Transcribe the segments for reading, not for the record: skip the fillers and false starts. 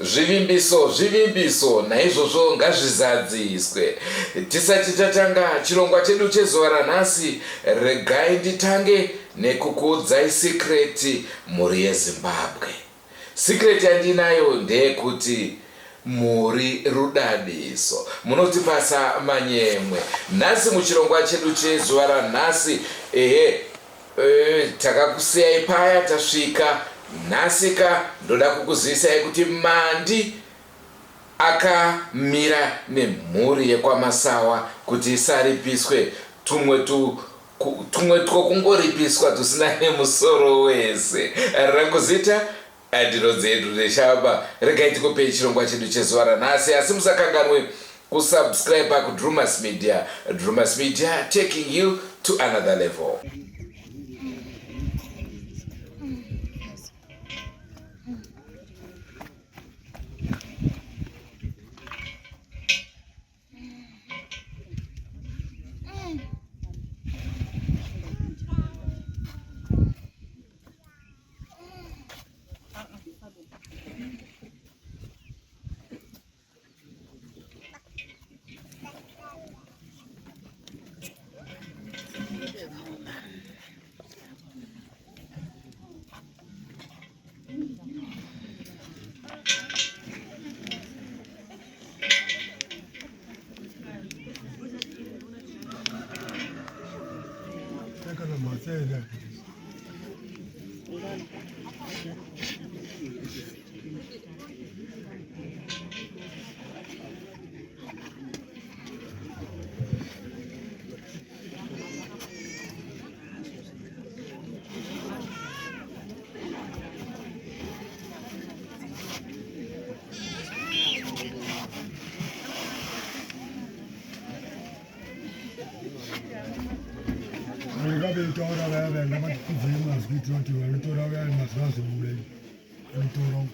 Zvivimbiso zvivimbiso, naizvozvo ngazvizadziswe. Tisati tatanga chirongwa chedu chezuva ranhasi, regai nditange nekukuudzai secret mhuri yeZimbabwe. Secret yandinayo ndeyekuti muri rudadiso. Munotipasa manyemwe. Nhasi muchirongwa chedu chezuva ranhasi, ehe, e, takakusiyai paya tasvika nhasika ndoda kukuzivisai kuti Mandi akamira nemhuri yekwaMasawa kuti isaripiswe tumwe tu tumwe twokungoripiswa tusina nemusoro wese. Rangu zita ndinonzi Andrew Neshamba. Regai tikupei chirongwa chedu chezuva ranhasi, asi musakanganwe kusubscribe kuDrumas Media. Drumas Media taking you to another level. Vanotaura vaya vaya ngavatikwidze mazwi tinoti vanotora vaya mazwi azobuda vanotora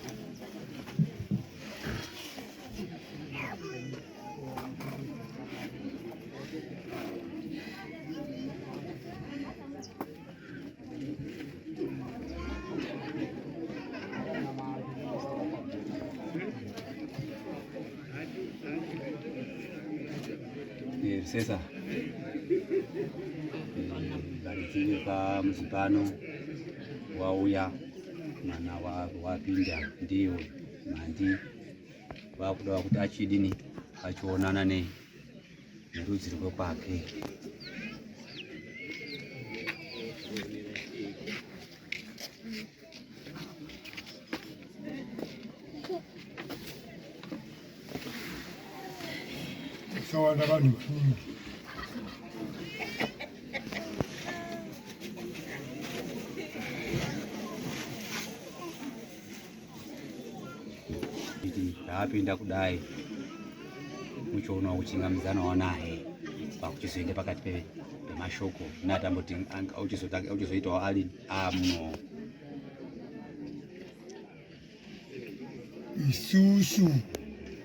Sesa varidzi vepamuzi pano wauya mwana wapinda ndiwe mandi vakuda kuti achidini achionana nei nerudzi rwekwake. Kusawanda vanhu maningi. Raapinda kudai muchionawo kuchingamidzanawo naye kwakuchizoenda pakati pemashoko natamboti uchizoitawo ali amuno isusu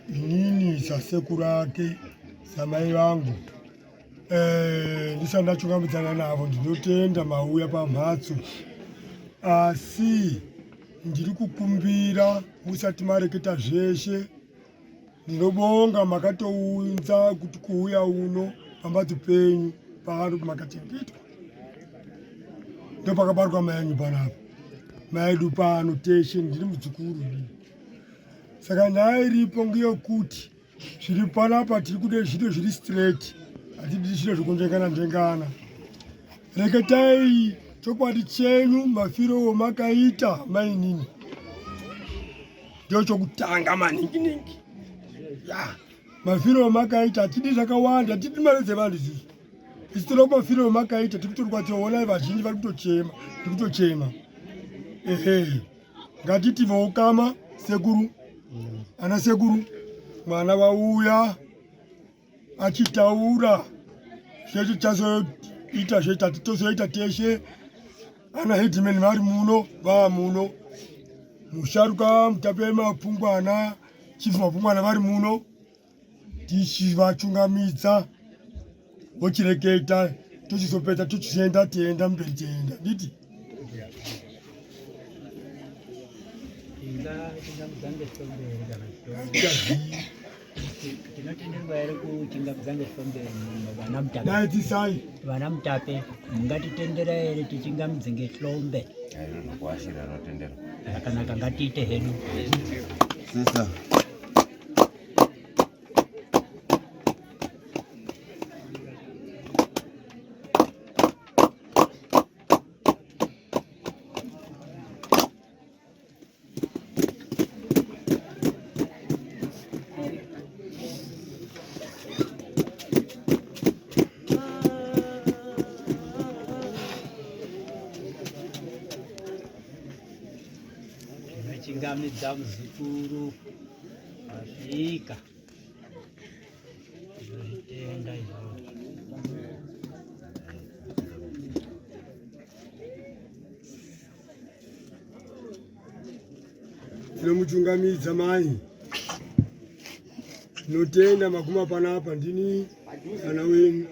inini sasekuru ake samai vangu eh, ndisati ndachungamidzana navo ndinotenda mauya pamhatso asi ndiri kukumbira musati mareketa zveshe ndinobonga makatounza kuti kuuya uno pambatso penyu pano makachengetwa ndopakabarwa mai anyu panapa mai edu pano teshe ndiri mudzukuru ini saka nyaya iripo ngeyekuti zviri panapa tiri kude zviro zviri straight hatidi zviro zvekunjengana njengana reketai chokwadi chenyu mafiro womakaita mainini ndochokutanga maningi ningi ya mafiro wamakaita hatidi zvakawanda hatidi mari dzevanhu isusu isu toda mafiro wamakaita tiri kutorwadziwa onai vazhinji vari kutochema tiri kutochema ehe ngatiti voukama sekuru ana sekuru mwana vauya achitaura zvese chazoita zvese tozoita teshe ana headman vari muno vava muno musharuka mutape mapungwana chief mapungwana vari muno tichivachungamidza vochireketa tochizopedza tochienda tienda mberi tienda nditi. Tingachingamidza ngehlombe here kana tinotenderwa here kuchingamidza ngehlombe vana mutape? Daidzisai vana mutape, mungatitendera here tichingamidze ngehlombe? Kuashira rinotenderwa. Zvakanaka, ngatiite hedu. Sister. Tinochingamidza muzukuru asvika. Tinozvitenda izvozvo. Tinomuchungamidza mai. Tinotenda maguma panapa ndini mwana wenyu.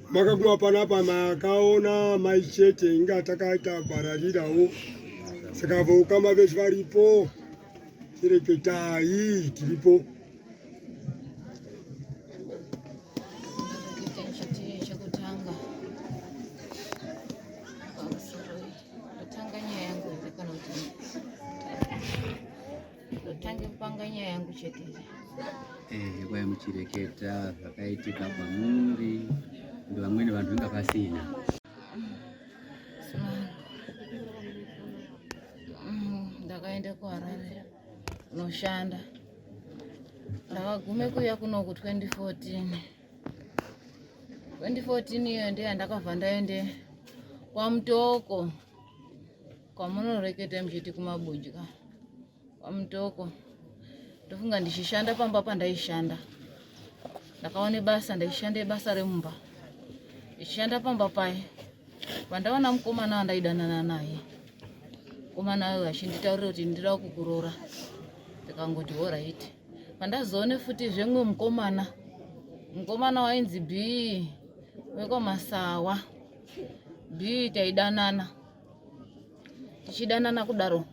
Makaguma panapa makaona mai chete inga takaita bararirawo saka voukama veshe varipo chireketai tiripo. Chekutanga pamusoro ndotanga nyaya yangu here kana kuti ndotange kupanga nyaya yangu chete here? Eh, kwai muchireketa zvakaitika kwamuri ndi vamweni vanhu inga pasina. Ndakaenda kuHarare kunoshanda. Ndakagume kuuya kunoku 2014. 2014 iyo ndiyo yandakabva ndaende kwaMutoko kwamunoreketa muchiti kumabudya kwaMutoko. Ndofunga ndichishanda pamba pandaishanda ndakaone basa, ndaishanda basa remumba ndichishanda pamba paye pandaona mukomana wandaidanana naye. Mukomana uyo achinditaurira kuti ndida kukuroora, ndikangoti horaiti. Pandazoone futi zvemwe mukomana wainzi B wekwaMasawa. B taidanana tichidanana kudaro,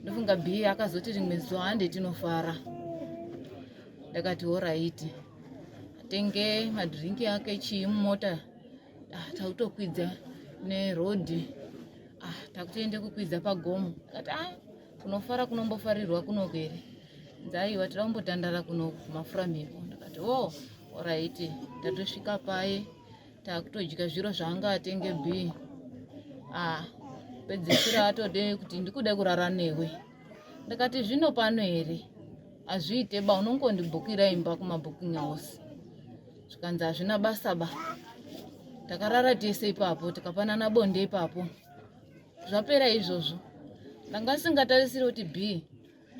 ndofunga B akazoti rimwe zuva hande tinofara. Ndakati horaiti, atenge madhirinki ake chii mumota. Ah, takutokwidza nerodhi, ah, takutoende kukwidza pagomo. Akati ah, kunofara kunombofarirwa kunoku here? Nzaiwa tida kumbotandara kunoku kumafura mhepo. Ndakati o horaiti. Tatosvika paye takutodya zviro zvaanga atenge B. Ah, pedzisira atode kuti ndikude kurara newe. Ndakati zvino pano here, hazviite ba, unongondibhukira imba kumabooking house. Zvikanzi hazvina basa ba. Takarara tese ipapo, tikapanana bonde ipapo. Zvapera izvozvo, ndanga singatarisiri kuti B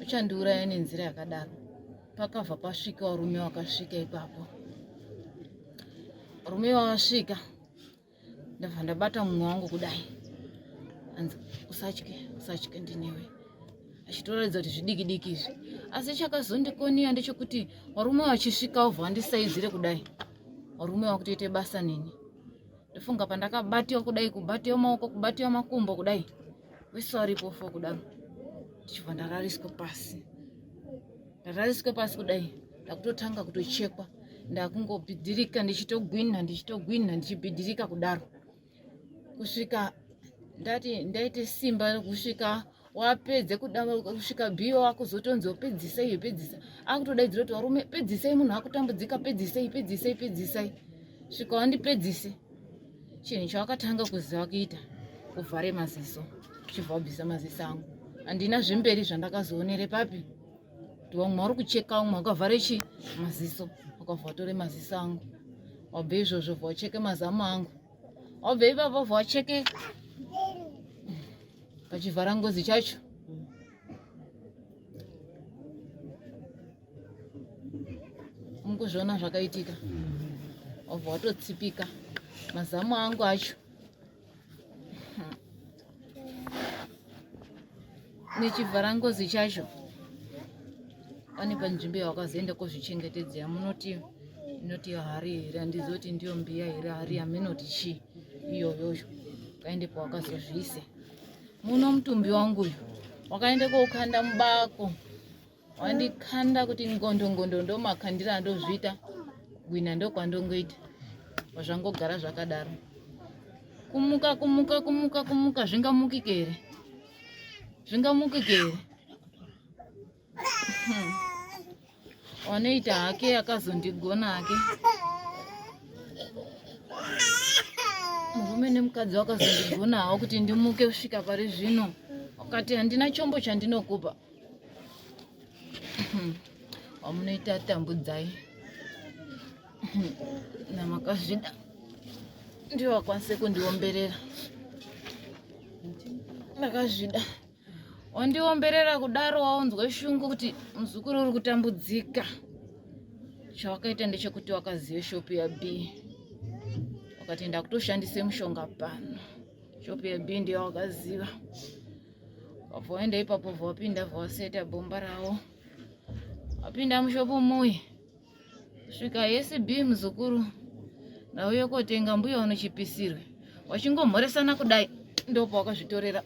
uchandiuraya nenzira yakadaro. Pakabva pasvika varume vakasvika ipapo, varume vakasvika, ndabva ndabata mumwe wangu kudai, anzi usatye, usatye, ndinewe, achitoratidza kuti zvidiki diki izvi. Asi chakazondikoniya ndechekuti varume vachisvika vobva vandisaidzire kudai, varume vakutoite basa neni. Ndofunga pandakabatiwa kudai, kubatiwa maoko, kubatiwa makumbo kudai, wese waripo fo kudaro, ndichibva ndarariswa pasi. Ndarariswa pasi kudai, ndakutotanga kutochekwa, ndakungobhidhirika ndichitogwinha, ndichitogwinha, ndichibhidhirika kudaro kusvika ndati ndaite simba, kusvika wapedze kuda, kusvika bhiyo wakuzotonzi pedzisai, pedzisa, akutodaidzira kuti varume pedzisai, munhu akutambudzika, pedzisai, pedzisai, pedzisai, svika wandipedzise. Chinhu chawakatanga kuziva kuita kuvhare maziso, chibva wabvisa maziso angu. Handina zvemberi zvandakazoonere papi kuti vamwe vari kucheka, umwe wakavhare chi maziso, wakabva watore maziso angu. Wabva izvozvo bva wacheke mazamu angu, wabva ipapo bva wacheke pachivhara ngozi chacho. Mukuzviona zvakaitika, wabva watotsipika mazamu angu acho nechivhara ngozi chacho. Pane panzvimbo yawakazoenda kozvichengetedzera, munoti Inoti hari here, handizivi kuti ndiyo mbiya here, hari haminoti chii iyoyoyo. Kaendepo wakazozviise muno mutumbi wangu uyu wakaende koukanda mubako, wandikanda kuti ngondo ngondo, ndomakandira andozviita gwina ndokwandongoita, zvangogara zvakadaro. Kumuka kumuka kumuka kumuka, zvingamukike here? Zvingamukike here? Wanoita hake akazondigona hake murume nemukadzi wakazondigona hawo kuti ndimuke kusvika pari zvino, wakati handina chombo chandinokupa. Wamunoita tambudzai namakazvida ndiwo akwanise kundiomberera, ndakazvida. Wandiomberera kudaro waunzwe shungu kuti muzukuru uri kutambudzika. Chawakaita ndechekuti wakazive shopu ya B, wakati ndakutoshandise mushonga pano. Shopu ya B ndiyo wakaziva, wabva waenda ipapo, bva wapinda, bva waseta bhomba rawo, wapinda mushopu muyi svika yesi B, muzukuru ndauye kotenga, mbuya unochipisirwe. Wachingomhoresana kudai, ndopa wakazvitorera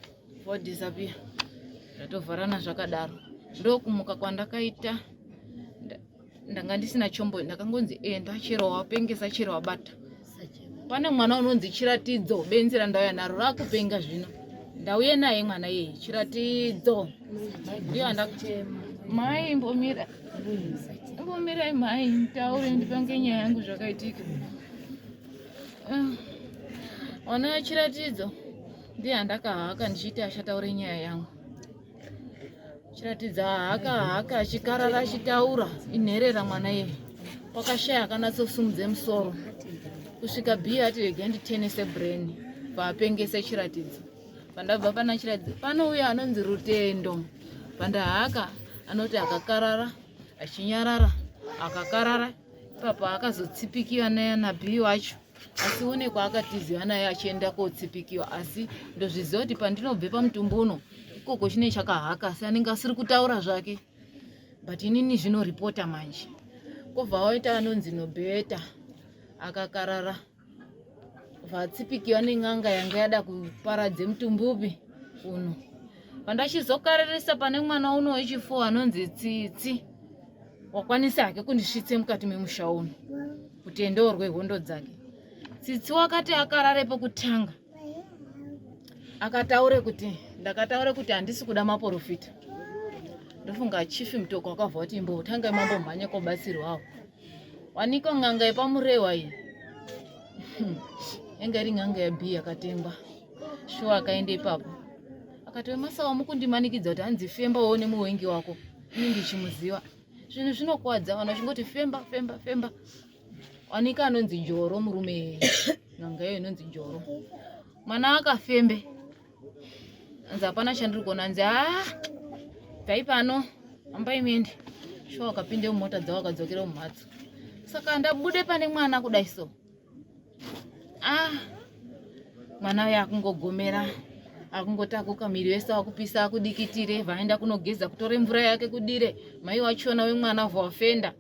wadisappear, zvatovharana zvakadaro. Ndokumuka kwandakaita, ndanga ndisina chombo, ndakangonzi enda chero wapengesa chero wabata. Pane mwana unonzi Chiratidzo, benzi randauya naro rakupenga zvino, ndauye naye mwana iyeye Chiratidzo, ndiyo anda. Mai imbomira, imbomirai mai, nditaure ndipange nyaya yangu zvakaitika. Mwana Chiratidzo ndiye andakahaka ndichiti achataure nyaya yangu. Chiratidza haka haka achikarara achitaura, inherera mwana iye, wakashaya akanatsosimudze musoro kusvika bhiya ati rega nditenese brain, paapengese Chiratidzo. Pandabva pana Chiratidzo panouya anonzi Rutendo, pandahaka anoti akakarara achinyarara, akakarara ipapo akazotsipikiwa nabhii wacho, asi une kwaakatiziva naye achienda kotsipikiwa. Asi ndozviziva kuti pandinobve pamutumbu uno ikoko chine chakahaka, asi anenge asiri kutaura zvake, but inini zvinoripota manje. Kobva waita anonzi Nobheta, akakarara vatsipikiwa nen'anga yanga yada kuparadze mutumbi upi uno. Pandachizokareresa pane mwana uno wechifo anonzi Tsitsi, wakwanisa hake kundisvitse mukati memusha uno kuti endeorwe hondo dzake. Tsitsi wakati akarare pokutanga akataure kuti ndakataure kuti handisi kuda maprofita. Ndofunga chifi Mutoko wakabva kuti imbotanga mambomhanya kobatsirwawo, wanikwa n'anga yepaMurewa iyi yanga iri n'anga yabhi yakatengwa. Shuwa akaenda ipapo akati, wemasawa mukundimanikidza kuti hanzi femba uone muwengi wako, ini ndichimuziva. Zvinhu zvinokwadza vanhu vachingoti femba femba femba. Wanika anonzi Njoro, murume n'anga iyo inonzi Njoro. Mwana akafembe, anzi hapana chandiri kuona, anzi haa bvai pano, hambai muende. Shuwa wakapinde mumota dzavo akadzokera mumhatso. Saka ndabude pane mwana kudai so, ah, mwana uyo akungogomera, akungotakuka miri wese wakupisa, akudikitire. Vaenda kunogeza, kutore mvura yake kudire, mai wachona wemwana vawafenda.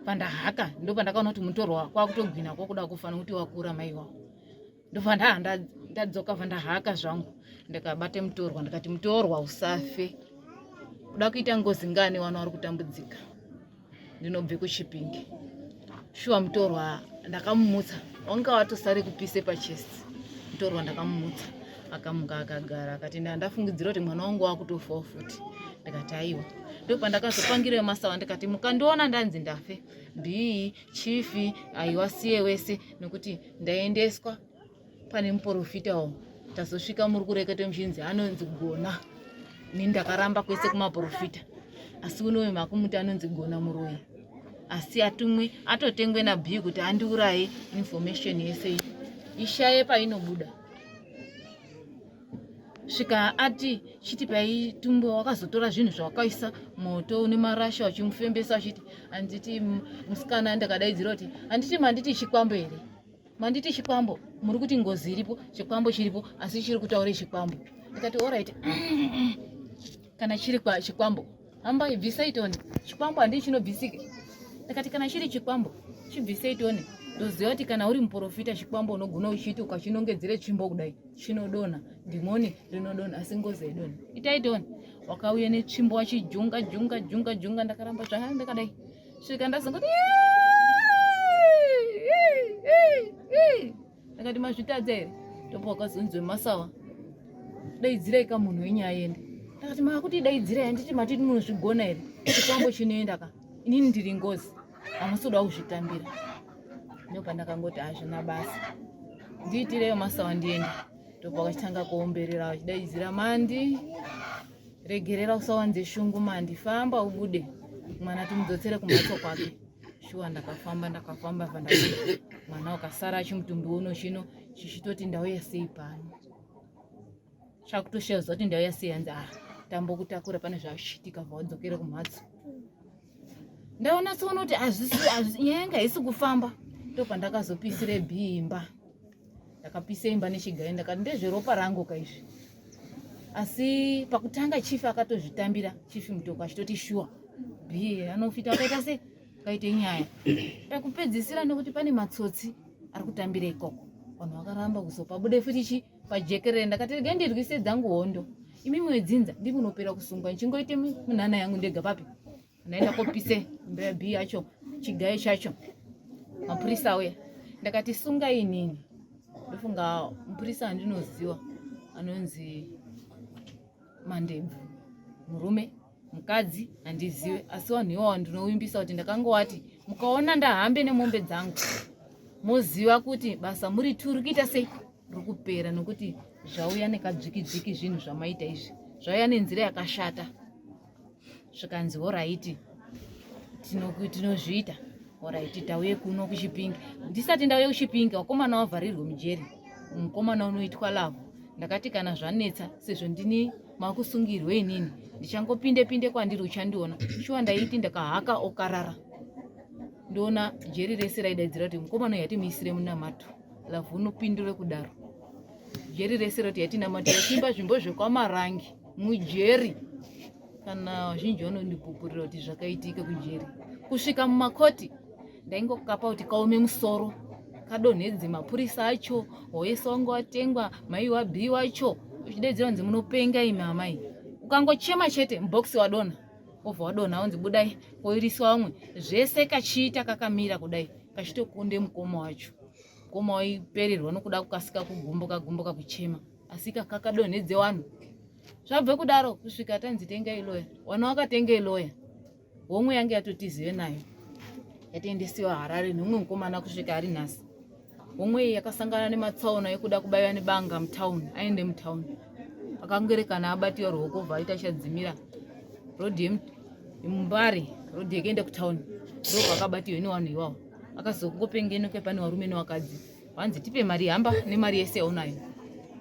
Pandahaka ndo pandakaona kuti mutorwa kwakutogwina kwakuda kufa nokuti wakura mai wavo. Ndobva ndadzoka, bva ndahaka zvangu, ndikabate mutorwa, ndikati mutorwa usafe, uda kuita ngozi ngani, wana vari kutambudzika, ndinobve kuChipingi. Shuwa mutorwa ndakamumutsa, wanga watosare kupise pachest. Mutorwa ndakamumutsa, akamuka akagara, akati ndandafungidzira kuti mwana wangu wakutofawo futi. Ndikati aiwa. Ndopandakazopangira masawa, ndikati mukandiona ndanzi ndafe bhii chifi aiwa siye wese, nekuti ndaendeswa pane muprofita uwo, tazosvika muri kureketa muchinzi anonzi Gona. Ini ndakaramba kwese kumaprofita, asi unoyo makumuti anonzi Gona muroyi, asi atumwe atotengwe nabhii kuti andiuraye, information yese iyi ishaye painobuda. Svika ati chiti paitumbo wakazotora zvinhu zvawakaisa moto une marasha uchimufembesa, uchiti handiti musikana ndakadaidzira kuti handiti manditi chikwambo here, manditi chikwambo, muri kuti ngozi iripo, chikwambo chiripo, asi chiri kutaure chikwambo. Ndikati alright, kana chiri chikwambo hamba ibvisai toni, chikwambo handii chinobvisike. Ndikati kana chiri chikwambo Chibvisei tione. Ndoziva kuti kana uri muprofita chikwambo unogona uchiti ukachinongedzere tsvimbo kudai chinodonha, dhimoni rinodonha asi ngozi haidonhi. Itai tione. Wakauya netsvimbo wachijunga junga junga junga, ndakaramba zvanga ndakadai. Svika ndazongoti ndakati mazvitadza here? Ndopo wakazonzi wemasawa daidzirai ka munhu wenyu aende. Ndakati makuti daidzirai handiti matiti munozvigona here? Chikwambo chinoenda ka, inini ndiri ngozi, hamusi kuda kuzvitambira. Ndopandakangoti hazvina basa, ndiitireyo masawa ndiende. Ndopo wakachitanga kuomberera vachidaidzira mandi regerera usawanze shungu mandi famba ubude mwana timudzotsere kumhatso kwake. Shuwa ndakafamba ndakafamba bva mwana ukasara chimutumbi uno chino chichitoti ndauya sei pano, chakutoshaya kuti ndauya sei, hanzi ah tambokutakura pane zvachiitika bva wadzokere kumhatso. Ndaona tsoona kuti azvisi nyaya yanga haisi kufamba, ndopandakazopisire bhimba. Ndakapisa imba nechigai ndakati ndezveropa rangu kaizvi. Asi pakutanga chief akatozvitambira, chief Mutoko achitoti shuwa bhiye anofita akaita se akaite nyaya. Pakupedzisira nekuti pane matsotsi ari kutambira ikoko, vanhu vakaramba kuzopa bude futi chi pajekerere. Ndakati regai ndirwise dzangu hondo, imi mwedzinza ndimunopera kusungwa, ndichingoite munhana yangu ndega papi. Ndaenda kopise imba yabhi yacho chigayo chacho, mapurisa auya. Ndakati sungai inini, ndofunga mupurisa andinoziwa anonzi Mandebvu, murume mukadzi handizive, asi vanhu iwawa ndinovimbisa kuti ndakangowati mukaona ndahambe nemombe dzangu moziva kuti basa muri turi kuita sei riri kupera, nokuti zvauya nekadzvikidzviki zvinhu zvamaita izvi zvauya nenzira yakashata. Zvikanzi horaiti tinozviita horaiti tauye kuno kuChipinge. Ndisati ndauye kuChipinge wakomana wavharirwe mujeri, mukomana unoitwa lavo. Ndakati kana zvanetsa sezvo ndini makusungirwe inini ndichangopinde pinde kwandiri uchandiona. Shuwa ndaiti ndakahaka okarara ndoona jeri rese raidaidzira kuti mukomana uyu yatimuisire munamato lavhu unopindure kudaro. Jeri rese roti yatinamatira chiimba zvimbo zvekwamarangi mujeri, kana vazhinji vanondipupurira kuti zvakaitika kujeri. Kusvika mumakoti ndaingokapa kuti kaume musoro kadonhedze mapurisa acho, hoyese wangu watengwa mai wabhi wacho uchidaidzira kunzi munopenga imi amai. Ukangochema chete mubhokisi wadonha, wobva wadonha unzi budai woiriswa vamwe zvese kachiita kakamira kudai kachitokunde mukoma wacho. Mukoma waipererwa nokuda kukasika kugumbuka gumbuka kuchema, asi kakakadonhedze vanhu. Zvabve kudaro kusvika tanzi tengai loya, wana wakatenga loya homwe yange yatotizive nayo yatoendesiwa Harare neumwe mukomana kusvika ari nhasi. Homwe iyi yakasangana nematsaona ekuda kubaiwa nebanga mutown, aende mutown akangerekana abatiwa ruoko bva aita chadzimira road yemumbare, road yekuenda kutown ndopakabatiwa nevanhu iwawo. Akazongopengenuka pane varume nevakadzi vanzi tipe mari, hamba nemari yese yaunayo.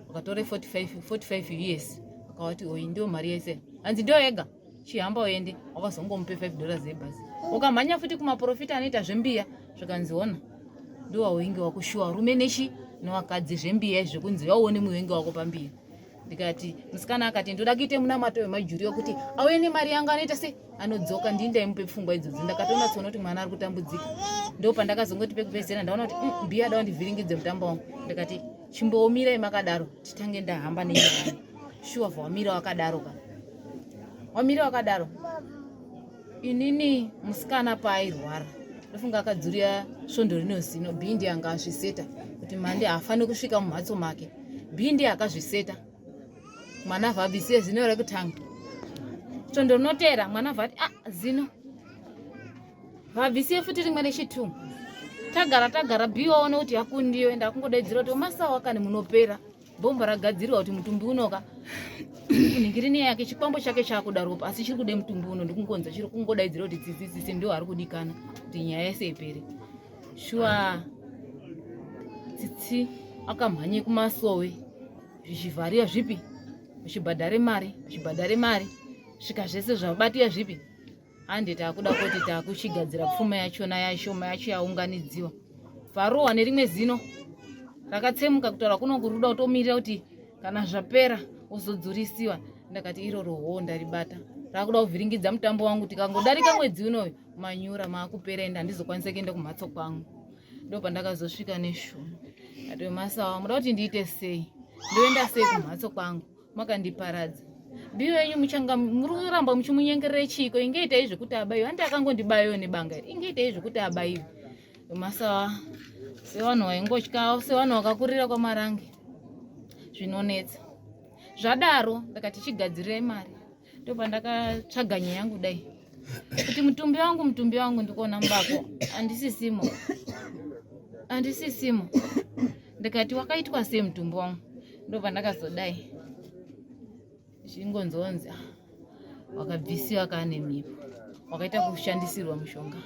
Vakatore 45 years akavati oyi ndio mari yese, hanzi ndio yega, chihamba uende. Wakazongomupe $5 yebhazi, ukamhanya futi kumaprofita anoita zvembiya, zvikanzi ona ndio wauinge wakushuwa rume nechi nevakadzi zvembiya izvi zvekunzi vauone muvengi wako pambiya. Ndikati musikana akati ndoda kuite munamato wemajuri wekuti auye nemari yangu anoita sei anodzoka. Ndini ndaimupe pfungwa idzodzo, ndakatoona tsoona kuti mwana ari kutambudzika. Ndo pandakazongoti pekupedzisira ndaona kuti mbiya ada kundivhiringidze mutambo wangu. Ndikati chimbomirai makadaro titange ndahamba nenyaya. Shuwa bva wamira wakadaro ka, wamira wakadaro. Inini musikana paairwara ndofunga akadzurira svondo rino zino, bhindi anga azviseta kuti mande haafaniri kusvika mumhatso make. Bhindi akazviseta mwana vabvisiye zino rekutanga, svondo rinotera mwana vati ah zino vabvisiye futi rimwe rechitu. Tagara tagara bhi waona kuti yakundiyo, ndakungodaidzira kuti masawa kani munopera bhomba ragadzirwa kuti mutumbi unoka nhingirini yake chikwambo chake chakuda ropa, asi chiri kude mutumbi uno ndikungonza chiri kungodaidzira kuti tsitsi tsitsi ndio ari kudikana kuti nyaya yese ipere. Shuwa tsitsi akamhanye kumasowe zvichivhariwa zvipi, uchibhadhare mari uchibhadhare mari svika zvese zvabatiwa zvipi, handi takuda kuti takuchigadzira pfuma yachona yashoma yacho yaunganidziwa. Varohwa nerimwe zino rakatsemuka kutaura kuno kuruda kutomirira kuti kana zvapera wozodzurisiwa. Ndakati iroro hoo ndaribata rakuda kuvhiringidza mutambo wangu, tikangodarika mwedzi unoyu manyura maakupera ende handizokwanisa kuenda kumhatso kwangu. Ndopandakazosvika neshungu ati masawa muda kuti ndiite sei, ndoenda sei kumhatso kwangu, makandiparadza. Biyo yenyu muchanga muri kuramba muchimunyengerere chiiko, ingeitai zvekuti abaiwe, handi akangondibayiwe nebanga iri, ingeitai zvekuti abaiwe. Masawa sevanhu vaingotya, sevanhu vakakurira kwaMarange, zvinonetsa. Zvadaro ndakati chigadzirirai mari, ndopandakatsvaga nyaya yangu dai kuti mutumbi wangu, mutumbi wangu ndikuona mubako handisisimo, handisisimo. Ndikati wakaitwa sei mutumbi wangu? Ndobva ndakazodai chingonzonzi wakabvisiwa kane mhipo, wakaita kushandisirwa mushonga.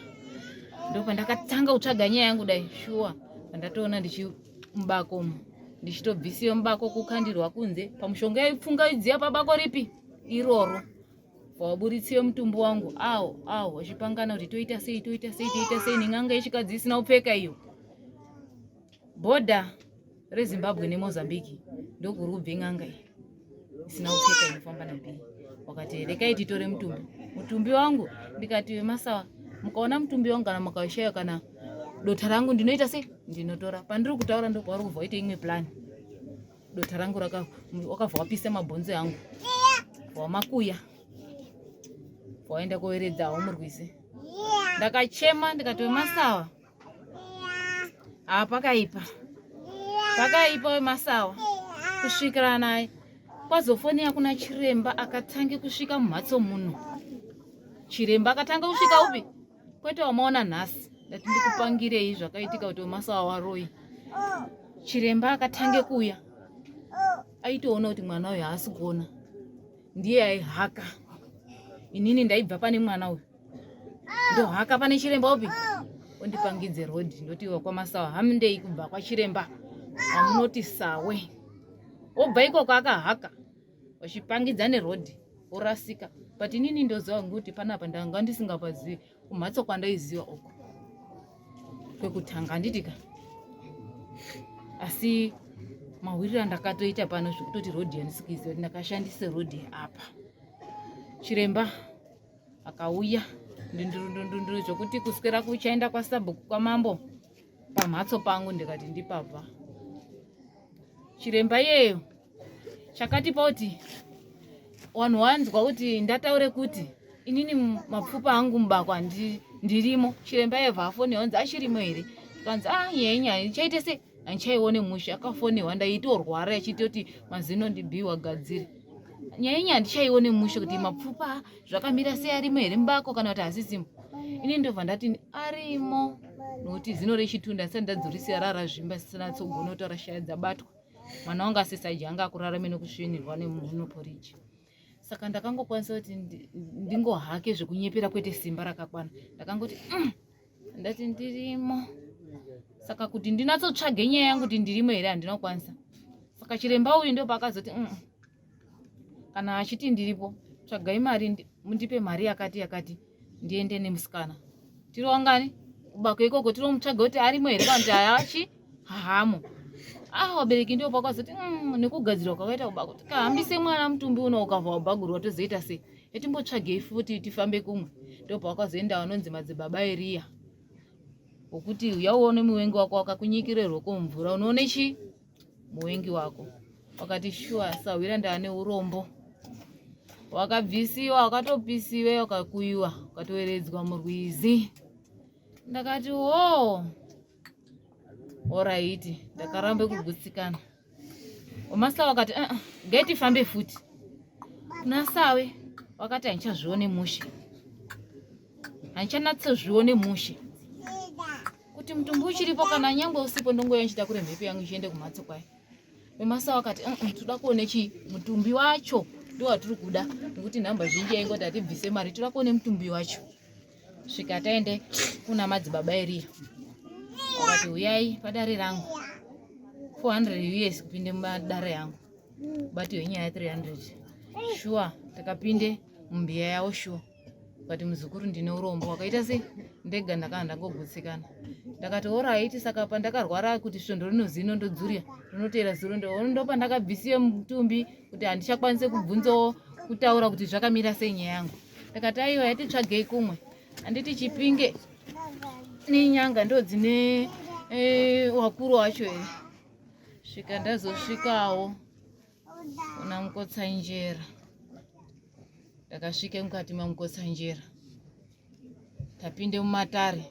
Ndopandakatanga kutsvaga nyaya yangu dai shuwa, pandatoona ndichimubako umu ndichitobvisiwa mubako kukandirwa kunze pamushonga yaipfunga idziya pabako ripi iroro, waburitsiwe mutumbi wangu awo awo, wachipangana kuti toita sei, toita sei, toita sei nen'anga yechikadzi isina kupfeka iyo. Bhodha reZimbabwe neMozambique ndokuri kubve n'anga iyi isina kupfeka inofamba nabhii. Wakati rekai titore mutumbi, mutumbi wangu. Ndikati vemasawa, mukaona mutumbi wangu kana mukaushaya kana dota rangu ndinoita sei, ndinotora. Pandiri kutaura ndokwauri kubva waita imwe plan, dota rangu wakabva wapisa mabhonzo yangu, wamakuya, waenda koeredzawo murwizi. Ndakachema ndikati wemasawa, haa pakaipa, pakaipa wemasawa. Kusvikira naye kwazofonera kuna chiremba akatange kusvika mumhatso muno. Chiremba akatanga kusvika upi? Kwete wamaona nhasi. Ndati ndikupangirei zvakaitika kuti wemasawa waroi. Chiremba akatange kuuya aitoona kuti mwana uyu haasi kuona, ndiye aihaka. Inini ndaibva pane mwana uyu ndohaka pane chiremba upi ondipangidze road, ndoti wakwamasawa hamundei kubva kwachiremba amunoti sawe, obva ikoko akahaka vachipangidza neroad orasika. But inini ndoziva ngokuti panapa ndanga ndisingapazivi kumhatso kwandaiziva uko kwekutanga, handitika? Asi mahwiriro andakatoita pano zvekutoti road yandisikuiziva kuti ndakashandise road apa. Chiremba akauya ndundurundundundu zvokuti kuswera kuchaenda kwasabhuku kwamambo pamhatso pangu, ndikati ndipabva chiremba iyeyo. Chakatipa kuti vanhu wanzwa kuti ndataure kuti inini mapfupa angu mubako ndirimo. Chiremba yevha afonewa nzi achirimo here, kanzi ah nyaya nyaya ichaite se handichaione mushe. Akafonewa ndaitorwara achitoti mazino ndibhiwa gadzire nyaya inya, handichaione mushe kuti mapfupa zvakamira sei, arimo here mubako kana kuti hasisimo. Ini ndobva ndati arimo nokuti zino rechitunda ndisati ndadzorisiya rarazvimba sisinatsogona kutaura shaya dzabatwa. Mwana wangu asisaji anga akurarame nokusvinirwa nemunhu poriji, saka ndakangokwanisa kuti ndingohake zvekunyepera kwete simba rakakwana. Ndakangoti ndati ndirimo, saka kuti ndinatsotsvage nyaya yangu kuti ndirimo here handina kukwanisa. Saka chiremba uyu ndo paakazoti kana achiti ndiripo, tsvagai mari mundipe mari yakati yakati ndiende nemusikana tiri wangani kubako ikoko tinomutsvaga kuti arimo here kana kuti hayachi hahamo. Ah, vabereki ndio pakazoti nekugadzirwa kwakaita kubako tikahambise mwana mutumbi uno ukabva wabhagurwa tozoita sei, yatimbotsvagei futi tifambe kumwe. Ndo pawakazoenda vanonzi madzibaba Eriya wokuti uya uone muvengi wako wakakunyikire rwoko mumvura unoone chi muvengi wako. Wakati shuwa sahwira ndaane urombo, wakabvisiwa wakatopisiwe wakakuyiwa ukatoeredzwa murwizi. Ndakati wo oraiti, ndakarambe kugutsikana. Wamasawe wakati uh, ngai tifambe futi kuna sawe. Wakati handichazvione mushe, handichanatsozvione mushe kuti mutumbi uchiripo kana nyangwe usipo, ndongoya ndichitakure mhepo yangu ichiende kumhatso kwayo. Wemasawa akati toda kuone chi mutumbi wacho ndo watiri kuda, nekuti nhamba zhinji yaingoti hatibvise mari, toda kuone mutumbi wacho. Svika taende kuna madzibaba Eriya, wakati uyai padare rangu 400 us kupinde mumadare yangu bati yenyaya 300 shuwa. Takapinde mumbiya yavo shuwa, kati muzukuru ndine urombo wakaita sei, ndega ndakanga ndangogutsikana. Ndakati oraiti, saka pandakarwara kuti svondo rino zino ndodzuria rinoteera zuro ndopandakabvisiwe mutumbi kuti handichakwanise kubvunzawo kutaura kuti zvakamira sei nyaya yangu. Ndakati aiwa yatitsvagei kumwe. Handiti Chipinge nenyanga ndo dzine wakuru wacho here? Svika ndazosvikawo kuna Mukotsanjera. Ndakasvike mukati maMukotsanjera, tapinde mumatare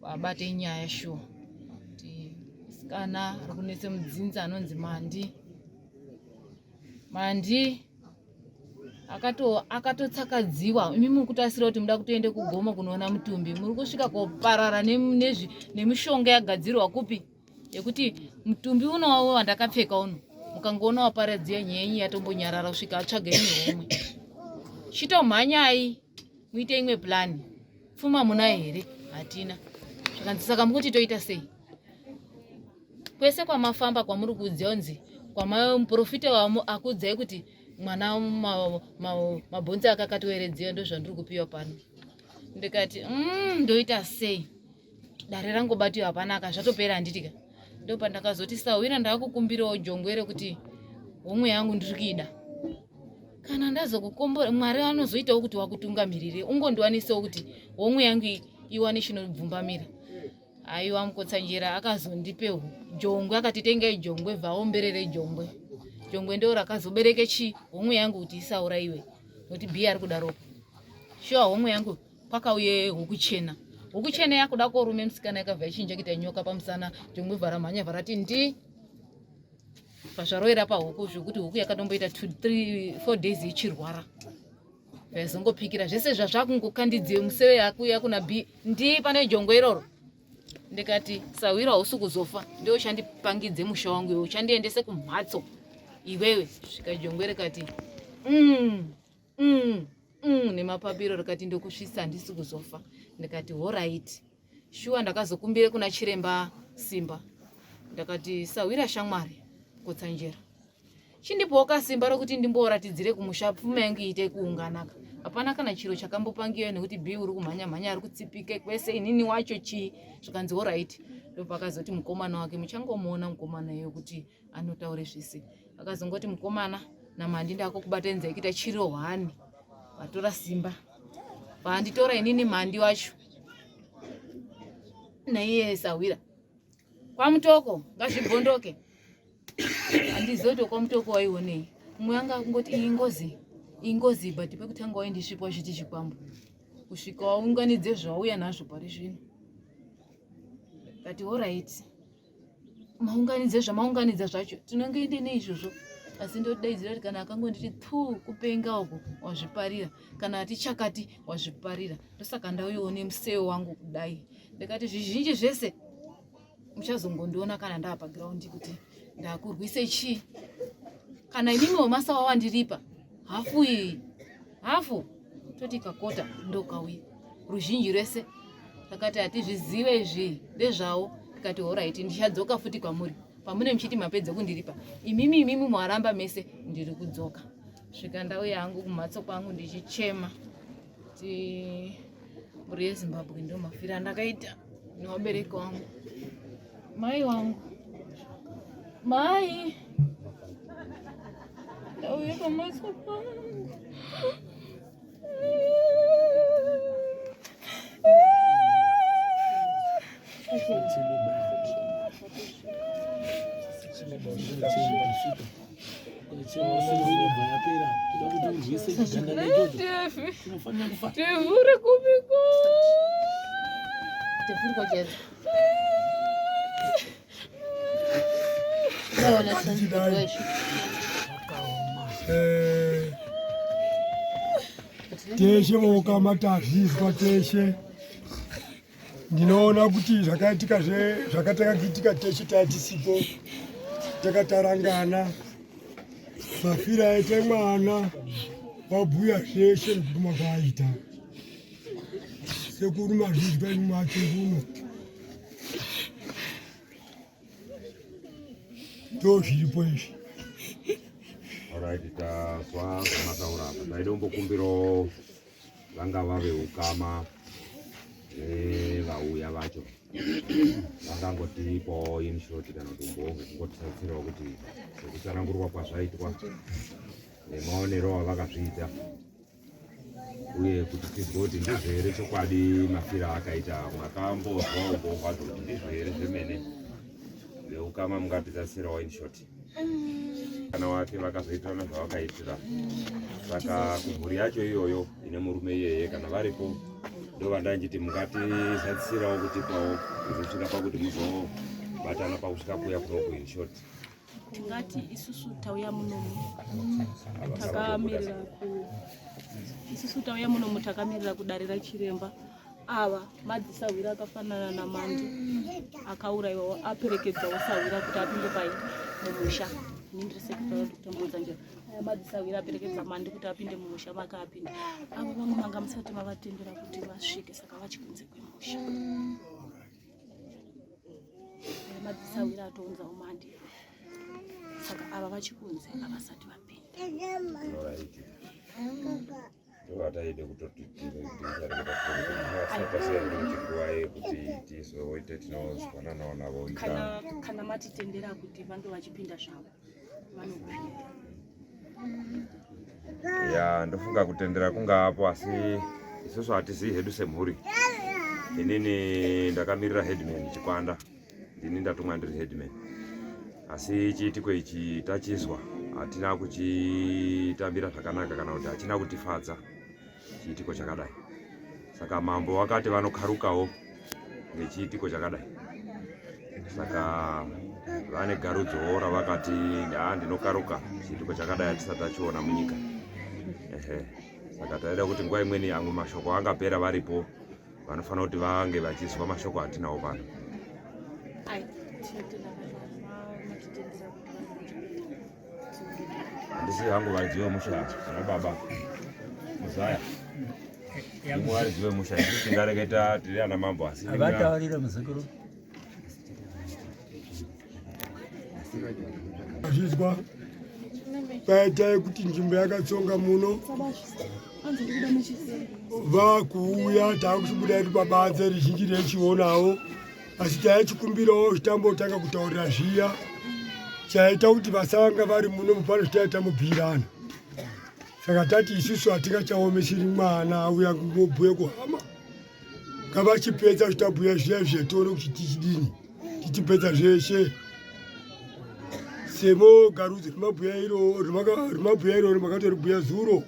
vabate nyaya shuwa kuti musikana ari kunetse mudzinza anonzi Mandi. Mandi akatotsakadziwa. Imi muri kutasira kuti muda kutoende kugomo kunoona mutumbi, muri kusvika koparara nemishonga yagadzirwa kupi yekuti mutumbi unowawo wandakapfeka uno mukangoona waparadziya nyenyi yatombonyarara kusvika atsvaga imwe homwe. Chitomhanyai muite imwe plani. Pfuma munayo here? Hatina. Zvakanzi saka mukuti toita sei? Kwese kwamafamba kwamuri kuudzia kunzi kwamamuprofita akuudzai kuti mwana mabhonzi ake akatoeredziwa, ndozvandiri kupiwa pano. Ndikati ndoita sei? Dare rangobatiwa hapanaka, zvatopera handitika. Ndopandakazoti sahwira ndakukumbirawo jongwe rekuti homwe yangu ndiri kuida. Kana ndazokukombora Mwari anozoitawo kuti wakutungamirire, ungondiwanisewo kuti homwe yangu iwane chinobvumbamira. Aiwa, Mukotsanjera akazondipe jongwe, akati tengai jongwe, bvaomberere jongwe. Jongwe ndo rakazobereke chi homwe yangu kuti isauraiwe, nokuti bhiya ari kudaropo. Shuwa homwe yangu kwakauye huku chena. Huku chena yakuda korume musikana yakabva yachinja kuita nyoka pamusana. Jongwe bva ramhanya bva rati ndi pazvaroera pahuku, zvekuti huku yakatomboita 2 3 4 days ichirwara. Vaizongopikira zvese zvazvakungokandidziwe museve yakuya kuna b ndi pane jongwe iroro. Ndikati sahwira hausi kuzofa, ndiwe uchandipangidze musha wangu, iwe uchandiendese kumhatso iwewe. Svika jongwe rikati nemapapiro rikati ndokusvitsa, handisi kuzofa. Ndikati horaiti. Shuwa ndakazokumbire kuna chiremba Simba, ndakati sahwira shamwari Kotsanjera, chindipawo kasimba rokuti ndimboratidzire kumusha pfuma yangu iite kuunganaka. Hapana kana chiro chakambopangiwa nekuti b uri kumhanya mhanya ari kutsipike kwese, inini wacho chii? Zvikanzi horaiti. Ndopakazoti mukomana wake, muchangomuona mukomana iyo kuti anotaure zvese, akazongoti mukomana naMandi ndakukubatanidza kuita chiro hwani. Vatora simba vanditora inini Mandi wacho naiye sahwira kwaMutoko ngazvibhondoke. Handizoti kwaMutoko waionei, mumwe anga akungoti iyi ngozi, iyi ngozi, but pekutanga waindisvipa zviti chikwambo kusvika waunganidze zvauya nazvo pari zvino. Kati horaiti, maunganidze zvamaunganidza zvacho tinongoende neizvozvo, asi ndodaidzira kuti kana akangonditi thu kupenga uku wazviparira, kana ati chakati wazviparira. Ndosaka ndauyawo nemuseo wangu kudai. Ndikati zvizhinji zvese muchazongondiona kana ndaa pagiraundi kuti ndakurwise chii. Kana imimi wemasawa wandiripa hafu iyi, hafu toti kakota ndokauya ruzhinji rwese takati hatizvizive izvi ndezvawo. Tikati horaiti, ndichadzoka futi kwamuri pamune muchiti mapedza kundiripa imimi, imimi mwaramba mese, ndiri kudzoka. Svika ndauya hangu kumhatso kwangu ndichichema kuti mhuri yeZimbabwe ndo mafiro andakaita nevabereki wangu, mai wangu, mai ndauya pamhatso pangu. Tevure kupiko? Tevure kwacheza. Teshe vokama tazvizwa teshe, ndinoona kuti zvakaitika zvakatanga kuitika teshe tatisipo, takatarangana mafiro aite mwana wabhuya zveshe nekuguma kwaaita. Sekuru mazvizwa imi macho kuno ndo zviripo izvi. Alright, tazwa zvamataura apa. Taida kumbokumbirawo vangava veukama nevauya vacho vangangotipawo in short kana kuti umbowo hwekungotisatsirawo kuti sekutsanangurwa kwazvaitwa nemaonero avakazviita. uye kuti tizwe kuti ndizvo here chokwadi mafiro aakaita mwakambozwa umbowo hwazvo kuti ndizvo here zvemene veukama mungatitsatsirawo in short kana wake vakazoitirana zvavakaitira saka kumhuri yacho iyoyo ine murume iyeye kana varipo ndovandanjiti mungatizadzisirawo kutipawo kuzosvika pakuti muzobatana pakusvika kuya kunoku in short Tingati isusu tauya munomu takamirira ku isusu tauya munomu takamirira kudare rachiremba ava madzisahwira akafanana namandi akaurayiwawo aperekedzawo sahwira kuti apinde pai mumusha ini ndiri sekretary dr motsanjera aya madzisahwira aperekedza mandi kuti apinde mumusha make apinde avo vamwe manga musati mavatendera kuti vasvike saka vachikunze kwemusha Madzisahwira atounza umandi saka ava vachikunze havasati vapinda. Ndovataide kutoti kuti nguva yekuti tizoite tinozwananawo navo kana kana matitendera kuti vange vachipinda zvavo vanopinda. Ya, ndofunga kutendera kungaapo asi isusu hatizii hedu semhuri. Inini ndakamirira headman Chikwanda, ndini ndatumwa ndiri headman, asi chiitiko ichi tachizwa hatina kuchitambira zvakanaka kana kuti hachina kutifadza chiitiko chakadai. Saka mambo vakati vanokarukawo nechiitiko chakadai, saka vane garudzowo ravakati haa ndinokaruka chiitiko chakadai hatisati tachiona munyika. Ehe, saka taida kuti nguva imweni amwe mashoko angapera varipo vanofanira kuti vange vachizwa mashoko atinawo pano. Ai, tinotenda matitendera kuti vange vachipinda. Handisi hangu varidzi vemusha ana baba muzaya imwe varidzi vemusha isu tingareketa tiri ana mambo asi Avataurire muzukuru. Azvizwa paitai kuti nzvimbo yakatsonga muno vakuuya taakuchibuda iri pabanze rizhinji rechionawo asi taichikumbirawo zvitambotanga kutaurira zviya chaita kuti vasanga vari muno mupano zvitaita mubhiirana saka tati isusu hatingachaomesiri mwana auya kungobhuya kuhama ngavachipedza zvitabhuya zviya zviya tione kuti tichidini tichipedza zveshe semo garudzi rimabhuya iro rimabhuya iro makatoribhuya zuro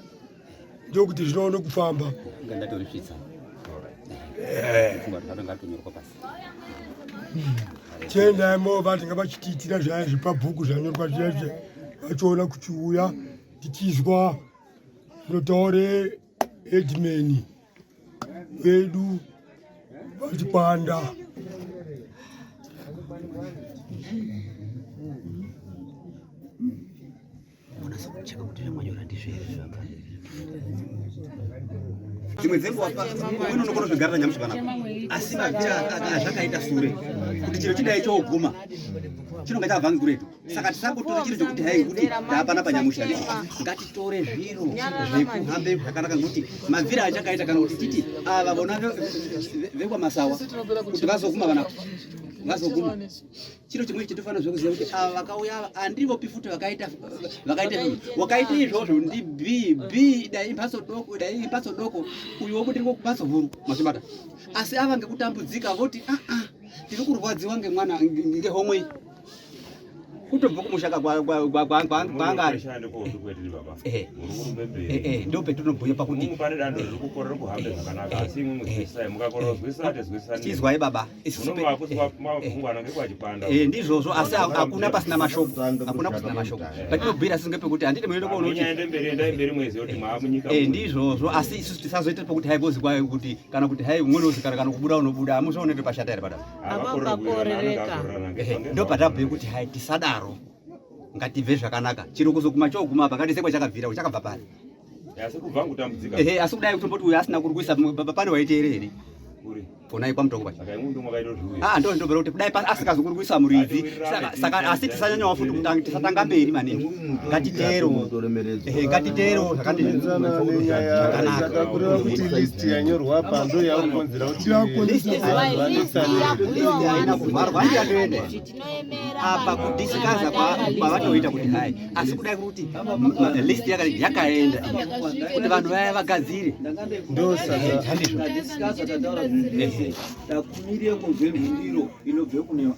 ndokuti zvinoone kufamba Ngandatorisvitsa. Funga kuti ngatonyorwa pasi. Chiendai movati ngavachitiitira zvaya zvepabhuku zvanyorwa zviya zviya vachiona kuchiuya tichizwa zvinotaure headman vedu vachikwanda. Unasa kucheka kuti zvamanyora ndizvo here zvaka. Dzimwe dzenguva umweni unokona kuzvigarira nyamushi panapa, asi mabvira azvakaita sure kuti chiro chidai chooguma chinonga chabva ngekuretu. Saka tisangotora chiro chokuti hai kuti ndaapana panyamushi handiti ngatitore zviro zvekuhambe zvakanaka ngekuti mabvira achakaita kana kuti titi ava vona vekwamasawa kuti vazoguma vanapa vazoguma chiro chimwe chitofanira zvekuziva kuti ava vakauya ava handivopi futi vakaita vakaita wakaita izvozvo ndi b b dai imhatso doko dai imhatso doko uyu wobudirwa kumhatso huru mazvibata asi ava ngekutambudzika voti aa ah, ah, tiri kurwadziwa ngemwana ngehomwe iyi kutobva kumusha kwaanga ari ndo petinobhuya pakuti chizwai baba Eh, ndizvozvo asi hakuna pasina mashoko hakuna pasina mashoko patinobhuira asi ngepekuti handiti munoenda kuona kuti eh, ndizvozvo asi isusu tisazoita pekuti hai kozi kwayo kuti kana kuti hai umweni ozi kana kana kubuda unobuda amuzoone kuti pashata here padapa ndo patabhuye kuti hai tisadaro ngatibve zvakanaka chiro kuzoguma choguma apa ngatise kwachakabvira chakabva pari asi kubva kutambudzika ehe asi kudai kutomboti uyo asina kuri kuisa pane waiteere here kuri Konai kwamutoko pacho. Ah, ndo ndobera kuti kudai asikazi kuri kuisa muridzi. Saka asi tisanyanyawo futi kutanga tisatanga mberi maningi. Ngatiteero. Eh, ngatiteero zvakandi zvakanaka. Kureva kuti list yanyorwa apa ndo yakukonzera kuti list haina kuvharwa handi yatoenda. Apa kudisikaza kwavatoita kuti hai asi kudai kuti list yakaenda kuti vanhu vaya vagadzire ndosakatakumirire kunzwe mhindiro inobve kune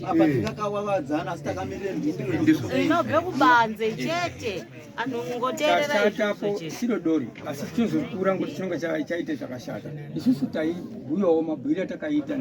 apa tingakawavadzana asi takamirire mhindiro inobve kubanze chete anhu ngoteerera chatapo chidodori asi chinozokura ngokuti chinonga chaita zvakashata isusu taibhuyawo mabhuiro atakaita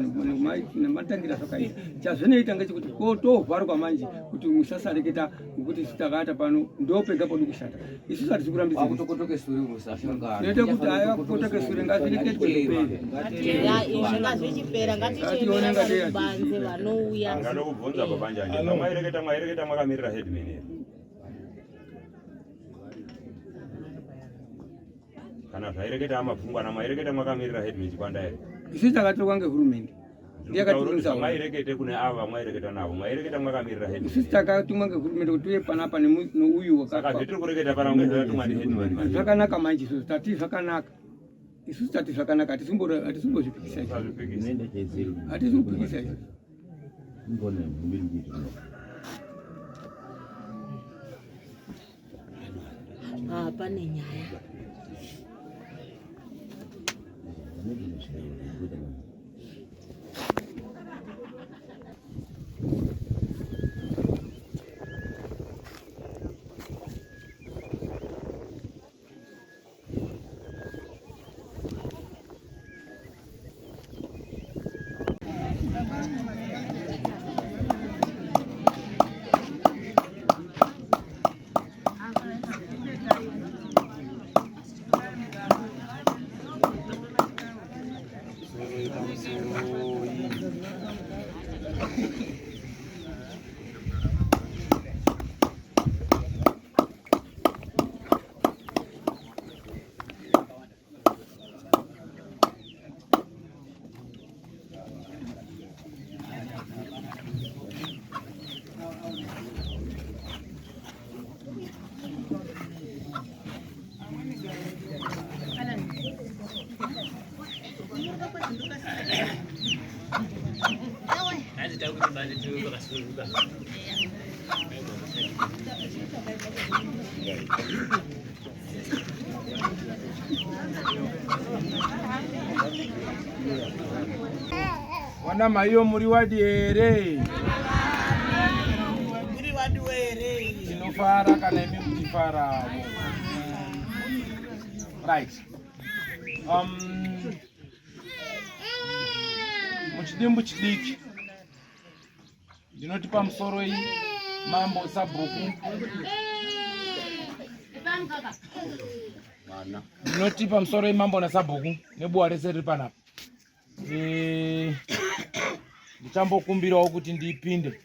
nematangira zvakaita chazvinoita ngechekuti kotovharwa manje kuti musasareketa ngokuti isu takaata pano ndopega podi kushata isusu hatisi kurambidzinoita kuti aya kukotoke sure ngazvireketwe zvipere ngazvichipera ngatichiemera kubanze vanouya ndingadokubvunza babanjanje mwaireketa mwaireketa mwakamirira headman here kana zvaireketa amapfungwana maireketa mwakamirira headman chikwanda here isu takatorwa ngehurumende ndiyakatiunza mairekete kune ava vamwaireketa navo mwaireketa mwakamirira headman isu takatumwa ngehurumende kuti uye panapa neuyu saka zvetiri kureketa pana kunge zvakatumwa ndiheadman zvakanaka manje isusu tati zvakanaka isusu tati zvakanaka hatisimbozvipikisa izvi hatisi kupikisa izvi Ah, pane nyaya. Wana maiyo muri wadi here? Muri wadi here? Tinofara kana imi muchifarawo. Right. Muchidimbu chidiki ndinoti pamusoro iyi mambo sabhuku ndinoti pamusoro iyi mambo nasabhuku nebuwa rese riri panapa eh, ndichambokumbirawo kuti ndipinde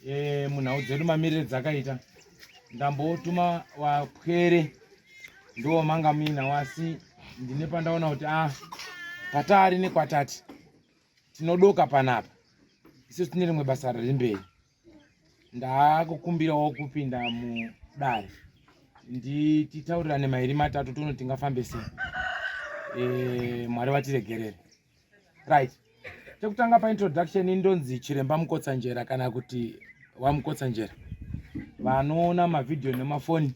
e, munhau dzedu mamirire dzakaita ndambotuma wapwere ndiwo manga muinawo asi ndine pandaona kuti a ah, patari nekwatati tinodoka panapa isusu tine rimwe basa riri mberi ndakukumbirawo kupinda mudare ndititaurirane mairi matatu tono tingafambe sei e, mwari vatiregerere right chekutanga paintroduction indonzi chiremba mukotsanjera kana kuti wamukotsanjera vanoona mavhidhiyo nemafoni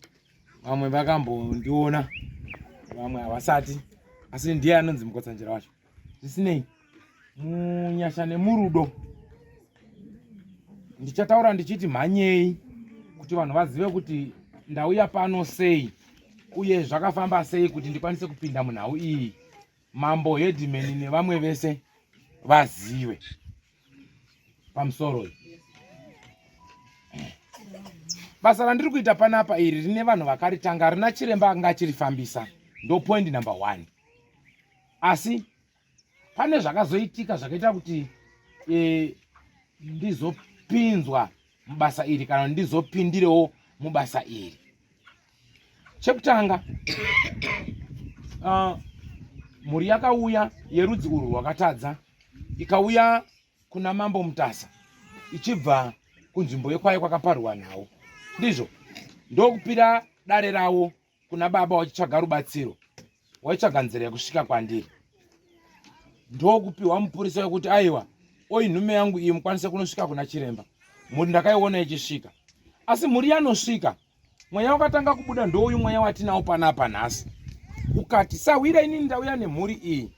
vamwe vakambondiona vamwe havasati asi ndiye anonzi mukotsanjera wacho zvisinei munyasha nemurudo ndichataura ndichiti mhanyei kuti vanhu vazive kuti ndauya pano sei uye zvakafamba sei kuti ndikwanise kupinda munhau iyi mambo headman nevamwe vese vazive pamusoro uyu basa randiri kuita panapa iri rine vanhu vakaritanga rina chiremba anga achirifambisa ndo point number one asi pane zvakazoitika zvakaita kuti e, ndizopinzwa mubasa iri kana ndizopindirewo mubasa iri chekutanga Mhuri yakauya yerudzi urwu rwakatadza ikauya kuna Mambo Mutasa ichibva kunzvimbo yekwayo kwakaparwa nhau. Ndizvo ndokupira dare ravo kuna baba wachitsvaga rubatsiro, waitsvaga nzira yekusvika kwandiri. Ndokupiwa mupurisa wekuti aiwa oi nhume yangu iyi mukwanise kunosvika kuna chiremba. Mhuri ndakaiona ichisvika, asi mhuri yanosvika mweya wakatanga kubuda ndouyu mweya watinawo panapa nhasi ukati sahwira inini ndauya nemhuri iyi